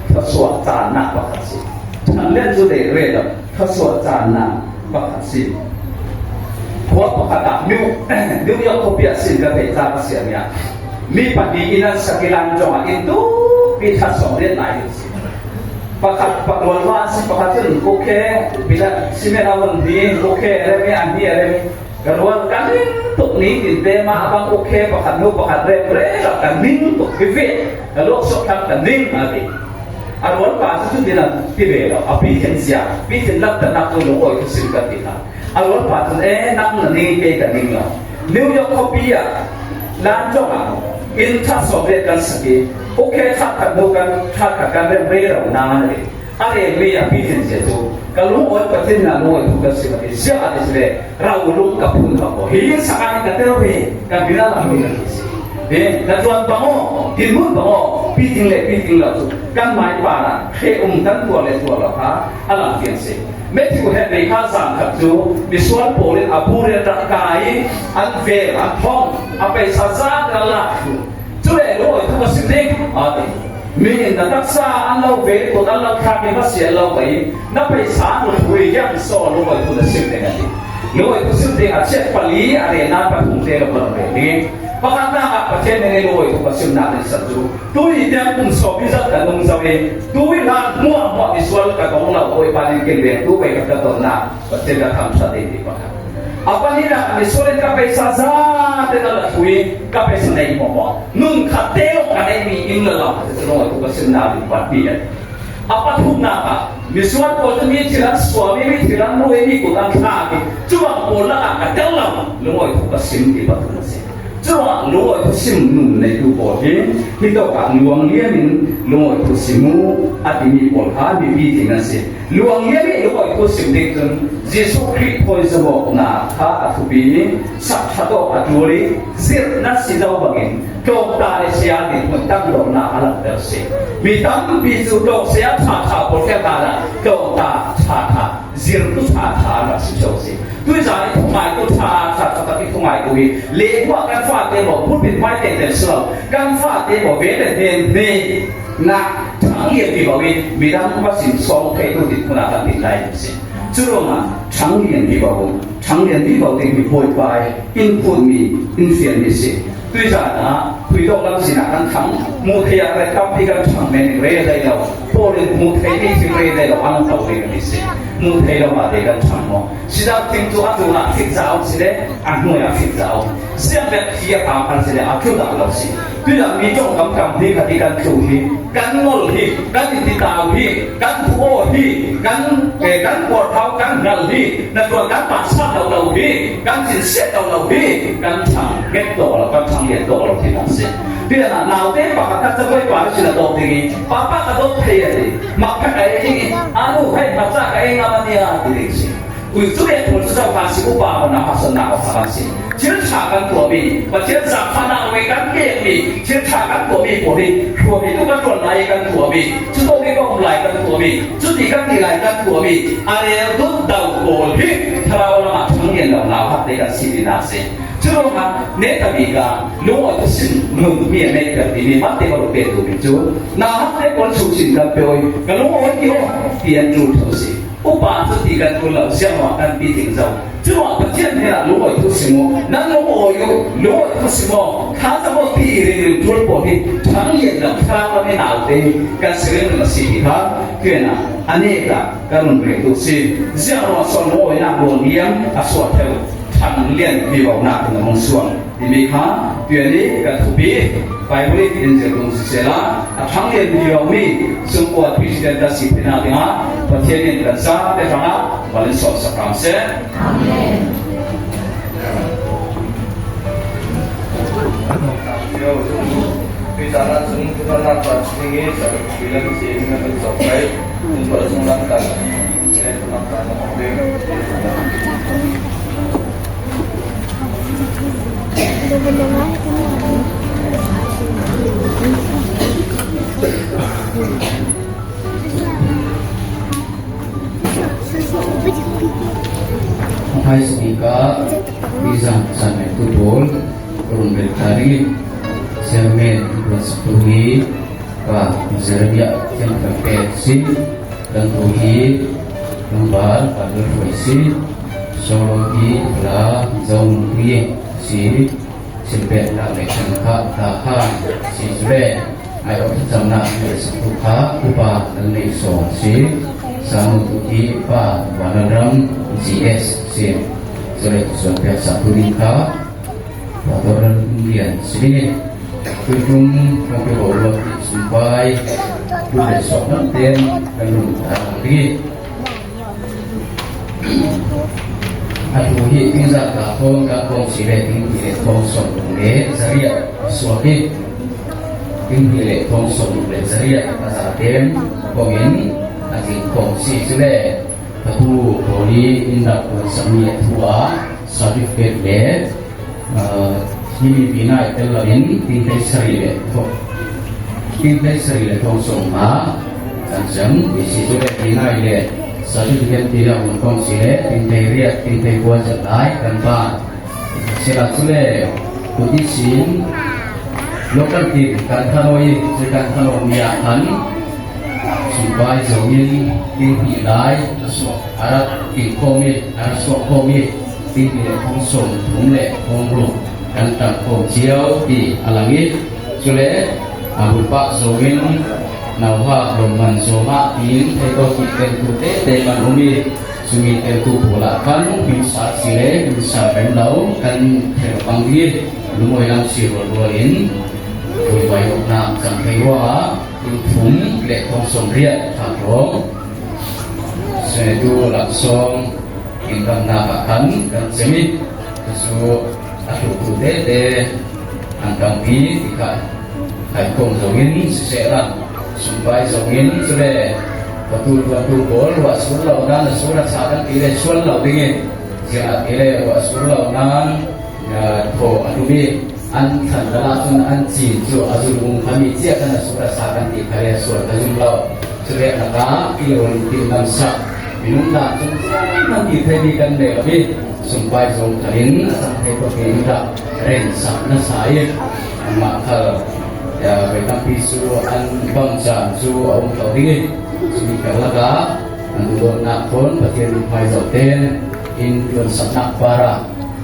thluachuah caannak pakhat si. Thanlen cu le re lo thluachuah caannak pakhat si. Khua pakhat ah New New York khuapi ah sin ka theih ca ka siam ya mi pahnih inn an sak i lam congah inn tupi that song rian nai ding si. Pakhat pakrual ma si pakhat cun okay bila simen awan hi okay remi an hi remi Ka rual kan ning tuk ni tin te ma abang okay pakhat nu pakhat rem re la kan ning tuk hi ve ka luak sok thang kan ning a ti a rual pa cu cu tin ti ve lo a pi thin sia pi thin lak ta nak tu lung oi thu sim kan ti kha a rual pa cun e nak na ning ke ka ning lo New York khuapi ah lan chong ah inn tha so ve kan saki okay tha khat nu kan tha khat kan rem re ro na le A rengmi a pi thin sia cu ka lungawi Pathian na lungawi thu kan si ma ti sia a ti si le rau lung ka phun ha ko hi saka in ka tel ve ka bina la mi ka si e na tuan bango tin mun bango pi ting le pi ting la chu kan mai pa na khe um kan tua le tua la kha alang tiang si Matthew he mei kha zang khat cu misual pawl in a bure rak kai an vel an thong a paisa za ka la thu chu le loi thu ka sim ding a ti Mi in na taksa an lo ve kut an lo thlak i va sial lo mai na peisa nu thui hian saw lungawi thu na sim ding a ti. Lungawi thu sim ding a chiat pali a re na pathum te lo kan re ni. Pakhatnak ah Pathian nih lungawi thu ka sim nak in san cu tui tiang kum sawm i zat ka nung zo i tui hlan hmuah hmuah misual ka tong lo Bawipa nih kilveng tu pei ka ton nak Pathian ka tham that i ti pakhat. A pahnihnak misual in ka peisa za te na la thui ka peisa nei mo mo nun khat te lawng ka neihmi inn le lam cu lung a ka sim na ding pat pi a pathumnak ah misual pawl cu mi thil an suami mi thil an rui mi kut an thlak i cuang pawl lakah ka tel lo lungawi thu ka sim ti pathum a si cuangah lungawi thu sim nun neitu pawl hi hi tawk ah luang lian in lungawi thu simu a timi pawl kha mipi ting an si luang lian i lungawi thu sim ding cun Jesuh Khrih thawi zawawknak kha a thupi i sak ṭhat awk a ṭul i zirh na si lo bangin tlawmta le saya nih hmun tam lonak a langhter si. Mi tampi cu tlawng saya ṭhaṭha pawl ke hlan ah tlawmta ṭhaṭha zirtu ṭhaṭha an rak si ṭheo si. Tuizan i thungai tu ṭhaṭha taktak i thungai tu hi lehmah kan fate maw pulpit hmai te ten si lo kan fate maw ve le hnen hne nak ṭhang lian ti lo i midang va sin sawng thei tu din hmun ah kan din lai si. Cu ruangah ṭhanglian vivo, ṭhanglian vivo timi hawipa in phutmi in fialmi si. Tuizan ah Phuidawk lam sinah kan thang. Hmuh thei ah re tampi kan ṭhang men in re hlei lo. Paul in hmuh thei mi thil re hlei lo an to ding an si. Hmuh thei lo ah te kan ṭhang maw? Sidang thing cu a tlun ah fit zau si le a hnuai ah fit zau. Siangvek hi a tam an si le a tlu dah lo si. Tuidang mi tawngkam kam hi khati kan tlu hi kan ngol hi kan intitau hi kan thu hi kan kan puarthau kan hngal hi na tuan kan pa sat lo lo hi kan cin set lo lo hi kan thang nget to lo kan thang lian to lo ti si tiah na naute pakhat khat cakoi pa na sin a dawt ding i papa ka dawt thei a ti mak kha ka ei ding i anu hei hmacha ka ei ngam ania ti ding si Ui cu le pawl cu zoh kan si upa ko na harsatnak awk kan si. Thil ṭha kan tuahmi, Pathian zaangfahnak le kan pekmi thil ṭha kan tuahmi pawl hi hruami tu kan ṭuan lai i kan tuahmi, cu to i ka um lai kan tuahmi, cuti kan ti lai kan tuahmi, a rel dut do pawl hi thlarau lam ah ṭhanglian lo nau hak te kan si tinak si. Cu ruangah ne tabik ah lungawi sin nun mi a neihter timi mah te ka pe tu mi cu na hak te pawl chung sin kan pe oi ka lungawi ti o ti an ṭul tho si. Upa cu ti kan tul lo siangruang kan pi ding zo. Curuang Pathian he ah lungawi tu si mu. Nan lungawi u, lungawi tu si maw? Kha ca maw ti i ring ring tul pawl hi thang lian lo thlarau lam i naute kan si ring ring a si ti kha tuan ah anek ah kan run rel tu si. Ziangruang son lungawi nak ruang liam a suah theu thang lian vivo nak in a hung suang timi kha tuan i kan thupi Bible i in zir tung si sela a thang lian vivo mi sungkua President kan si phina dingah Pathian in kan sa te hrangah mal in sawm sak hram seh. Amen. Hmaisabik ah nizan zanlei pawl runrel tari chairman tuan saktu hi pa Jeremiah Thiangthar pek si kan tu hi tlangval pa Lalhruai si Solo hi la Zong Pi si Silpeknak le kan kha ta khan si zure ai awh thlacamnak le saktu kha upa nan nei sawng si Sanu tu hi pa Vanram GS si zure tusuan pek saktu ding kha Patoran Indian si Tuitum kan pe bo sumpai tu le sok nan ten kan lung ta ri Atu hi tingzah ka thawng ka kong si le ting ti le thawng som le zariat suak i ting ti le thawng som le zariat a za tem kong in a tling khawm si cu le atu poli in rak tuan sakmi a thu ah certificate le hi mi pinah i tel loin ting hlei sarih le ting hlei sarih le thong sawm nga kan cem ti si cu le pinai le certificate ti le um kong si le ting hlei riat ting hlei kuan zat lai kan pa sila cu le kuti sin local team kan thanoi cu kan thano mi ah khan sumpai zongin ting hnih lai arat ting khomi arat suak khomi ting le thong sawm thum le thong ruk kan tam khawm cio ti a lang i cule bulpak zongin nauha lawmman zawngah tiin theito ti teltu te te kan um i cumi teltu pawl ah khan himsa si le himsa rem lo kan thel bang hi lungawi lam si rual rual in vuivai awknak cang thei ruangah thum le thong sawm riat thak rawng Setu laksawng inramnak ah khan kan cem i cucu a hlutu tete an tampi ti kha hawikom zongin siseh la sumpai zongin cule patu tuantu pawl ruah sur lo nan a sur a sa kan ti le sual lo dingin ziah ti le ruah sur lo nan thaw a tum i an thlan dal ahcun an cin cu a zulung kha mi cia kan a sur a sa kan ti kha le sual ka zum lo. Cule lakah tirawl in timhlam sak minung dah cun nan ti theimi kan nei lo i sumpai zong khalin a cang thei tuk in dah ren sak na sa i anmah khal voi tampi cu an bang caan cu a um ko ding i cumi karlak ah. An duhdawtnak thawn Pathian mithmai zoh tein inn tuan saknak par ah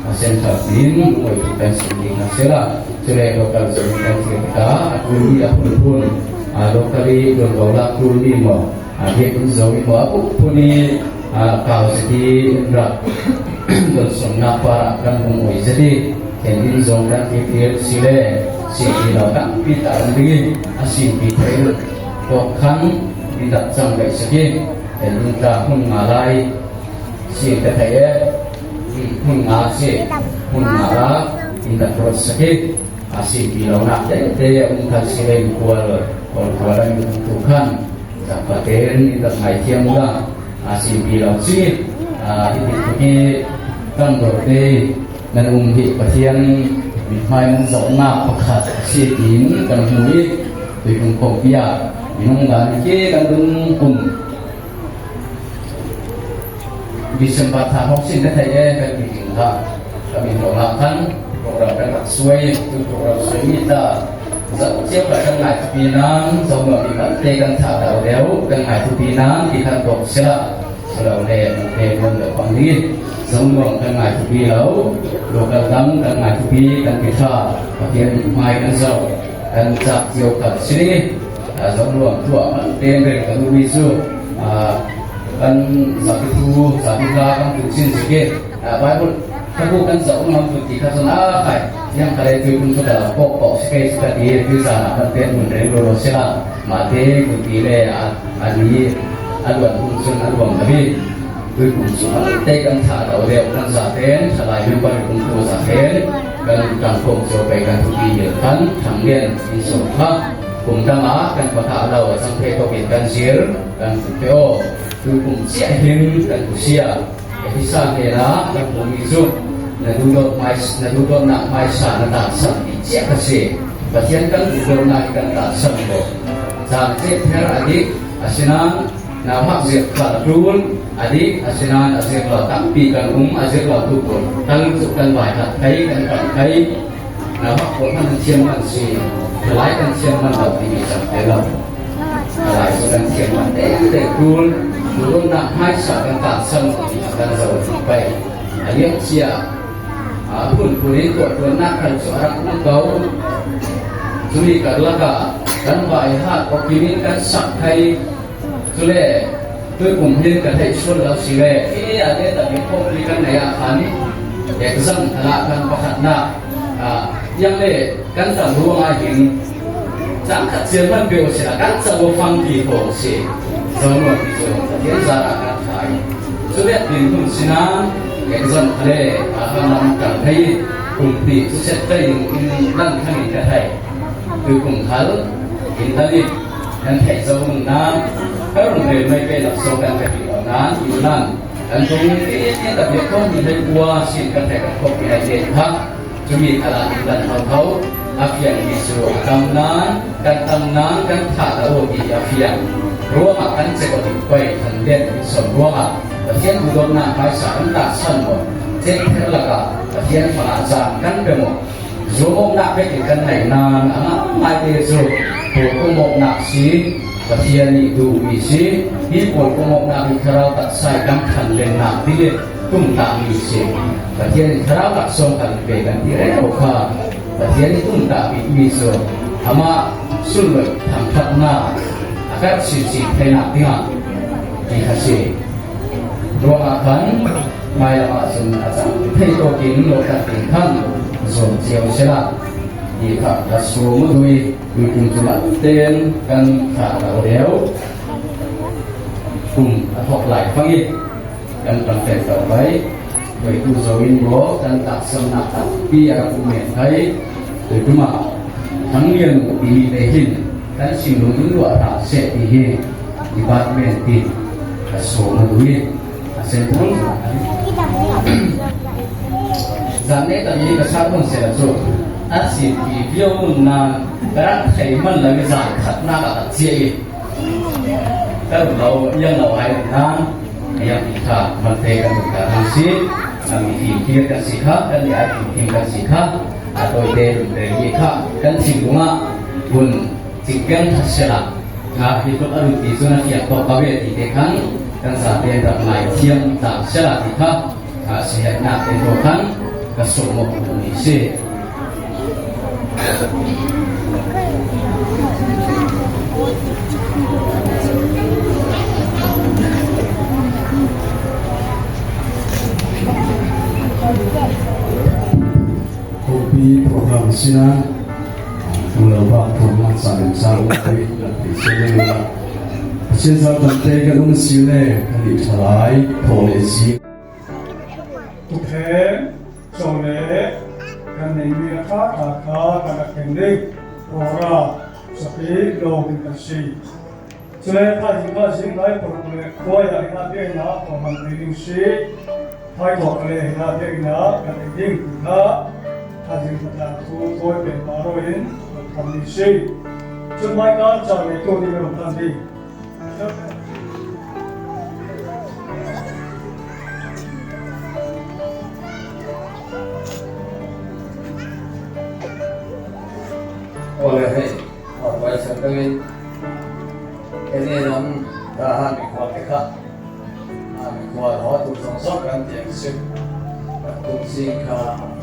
a central in oi kan sim ding a si la. Cule local zong kan thlir tikah a ṭulmi a phunphun local i tuanvo lak ṭulmi maw biakinn zo i maw a phun i kau zeti in rak donsonnak par ah kan hung oi zeti then inn zong kan thlir si le si ti lo tampi ta an ding i a sinpi thei tawk khan in dak cang gaih saki then inn tla hmun nga lai si ka thei e hmun nga si hmun nga la in dak ruat saki a si ti lo nak te te um khan si le kual kol kual an tu khan zapaten in dak ngai thiam la a si ti lo chi a hi ti kan dor te nan um hi Pathian mithmai nan zohnak pakhat si tiin kan hmu i tuikum khawmpi ah minung dan ke kan dun kum December thla hong sin na thei e kan meeting kha kami lo la khan program kan rak suai tu program suai mi ta zoh cio ka kan ngai thupi nang zo ma bi man te kan tha dau deu kan ngai thupi nang ti khan bok sila lo le te mon lo pang ni Zongnuam kan ngai tupi lo, local dang kan ngai tupi kan ti tha, Pathian hmai kan zoh, kan cak cio khat si. Zongnuam tuah man ten reng kan umi cu kan zapi thu zapi hla kan tu chin si Bible thabu kan zoh ngam tu ti kha cun a khai yang kale tu kun chu ka pok pok si ke ka ti tu za na kan ten mun reng lo lo sila ma te kun ti le a ani a luan hun cun a luang tabi Tuikum chungah te kan thah lo deuh kan zaten thalai member kungfu zaten kan tangkong cho pe kan thupi mil khan thanglian in som kha kum dang ah kan patha lo chang phe to in kan zir kan pe o tuikum chia hin kan kusia hisa he la kan hmu mi chu na du dot mai na du dot na mai sa na ta sam ti chia ka se Pathian kan du dot na kan ta sam ko zan che ther adik asinan Nangmah zir kha a ṭul, a dik, asinain a zir lo tampi kan um, a zir lo tu pawl tal cu kan vai hlat thei, kan panh thei. Nangmah pawl hmanh an thiam man si, thalai kan thiam man lo timi cang te lo. Thalai cu kan thiam man te te ṭul, nulunnak hmaisa kan taan sam ti a kan zo ti pei. A liam cia, a phunphun in tuahṭuannak khan cu a rak um ko. Cumi karlak ah kan vai hat awkin in kan sak thei. Cule tuikum hin ka theih sual lo si le hi a te tak in khawmpi kan nei ah khan exam khala kan pakhatnak yang le kan tam ruang ah hin cang khat chian man pe sila kan chawo fang ti tho si zono ti chu pathian zara kan thai cule din hun sinan exam khale a hanam kan thei kum ti chu set tai in lan thang in ka thai tuikum khal in talit Kan theih zo nan kan rung rel mei pe laksawng kan ka ti lo nan yunan kan tung ti ta biak ko mi hei ua sin kan theih kan khop mi hei len kha cumi khala in dan hau hau a fiang mi cu a tam nan kan tam nan kan tha ta o ti a fiang ruangah kan che ko dik pei than den in som ruangah Pathian duhdawtnak hmaisa kan ta san mo chet ther laka Pathian fangah zan kan pe mo Zuamawknak pek in kan nei nain a ngah ngaite cu pawl pumawknak si Pathian nih duhmi si hi pawl pumawknak hi thlarau taksai kan than lennak ding i tumtahmi si Pathian nih thlarau laksawng kan pe kan ti reng kha Pathian nih tumtah bikmi cu amah sullam thangthatnak a karh chinchin theinak dingah ti kha si ruangah khan Hmailam ahcun a cang thei tawkin lawhkhat ding khan zuam cio sila ti kha ka sum dui tuikum cu man tein kan thlah lo deu kum a thok lai fang i kan kan tet lo bai voi tu zo in bo kan tak samnak tampi a rak um men thai tuikum ah thanglian timi te hin kan singlung in ruah hlah seh ti hi department ti ka sum dui Zan ne tami ka sa mun se la chu a si pi vio mun na rak thei man la mi zan khat na ka che i ka lo yang lo ai na yang kha man te kan ka hang si mi fi khir kan si kha kan ni ai fi kan si kha a toi te te ni kha kan si bunga bun chingken thasela nga hi tok aru ti chu na fiak to ka ve ti te khan. Kan zate rak ngai thiam tlang sela ti kha siherhnak te ko khan ka sawmawk duhmi si. Kopi program sina ulo ba program sa sa ui ti se Pathian zar tamte kan um si le kan i thalai thaw le si. Tupheng chawle kan neimi a tha tha kha kan rak keng ding rawra sapi lawng in kan si. Cule thaizing kha zing lai paruk le khuai ah hina biakinn ah thawhman ei ding si. Thaithawk le hina biakinn ah kan ei ding ti kha thaizing hlatlang cu tawi peng pa ro in rak than ding si. Cun hmaika ca ngeitu nih kan rak than ding. Ole hei, vai san tangin ene lam da han mi khwa te kha mi khwa ho tu song song kan tiang sim tum sing kha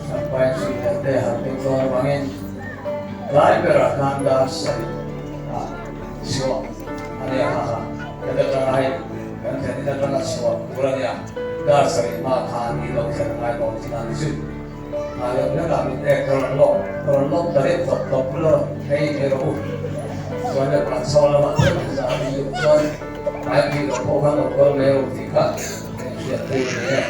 sampai si te han pek don wangin lai pera khan da sai a sio ane ha ha kada tang hai kan then ina tang sio purania dar sai ma khan ni lo khan ngai bo chinan si a lo na la mi te koron lo koron lo tare top top lo hei me ro chuan le pran so la ma za mi yu chuan ai bi lo po khan lo ko le u ti kha hriat tu ni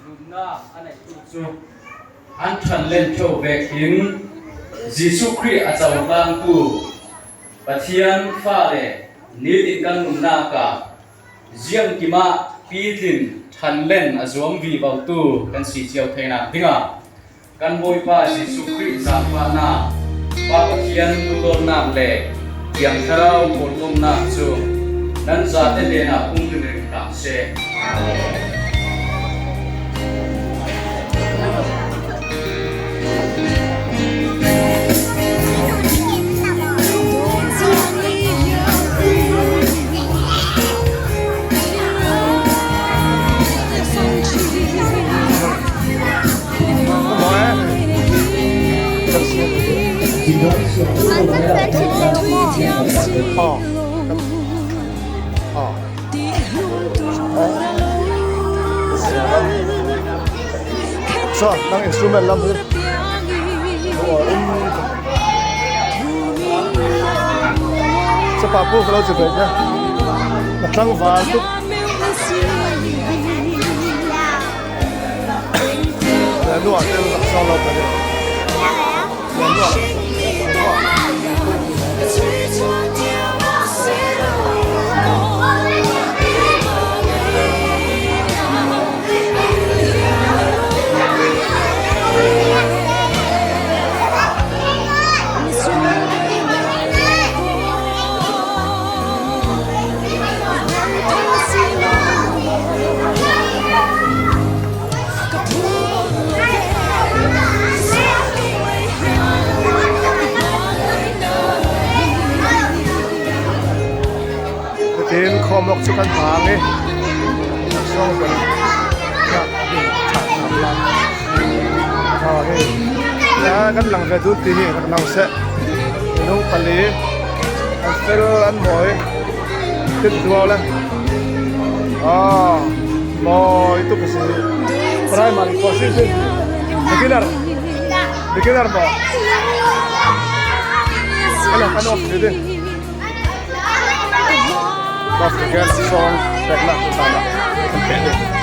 Nunnak a neihtu cu an ṭhan len ṭheo vek in Jesuh Khrih a cohlangtu Pathian fale nitin kan nunnak ah ziangkim ah pitlin ṭhan len a zuam vivotu kan si cio theinak dingah kan Bawipa Jesuh Khrih zaangfahnak, Pa Pathian duhdawtnak le Thiang Thlarau pawlkomhnak cu nan zate hnenah um ringring hram seh. Amen. So, nang instrument lam hi. Sa pa pu ka lo chi ve na. Na tlangval tuk. Nuah te rak sau lo ka Tin khawmok chu kan hmang i song kan kan lang ve dun ti hi rak nang seh minung pali an fel an mawi tit duau le ah mawi tuk a si primary ko si si beginner beginner mo ala kan off ti ding off again song pek la ta la kan pe ding.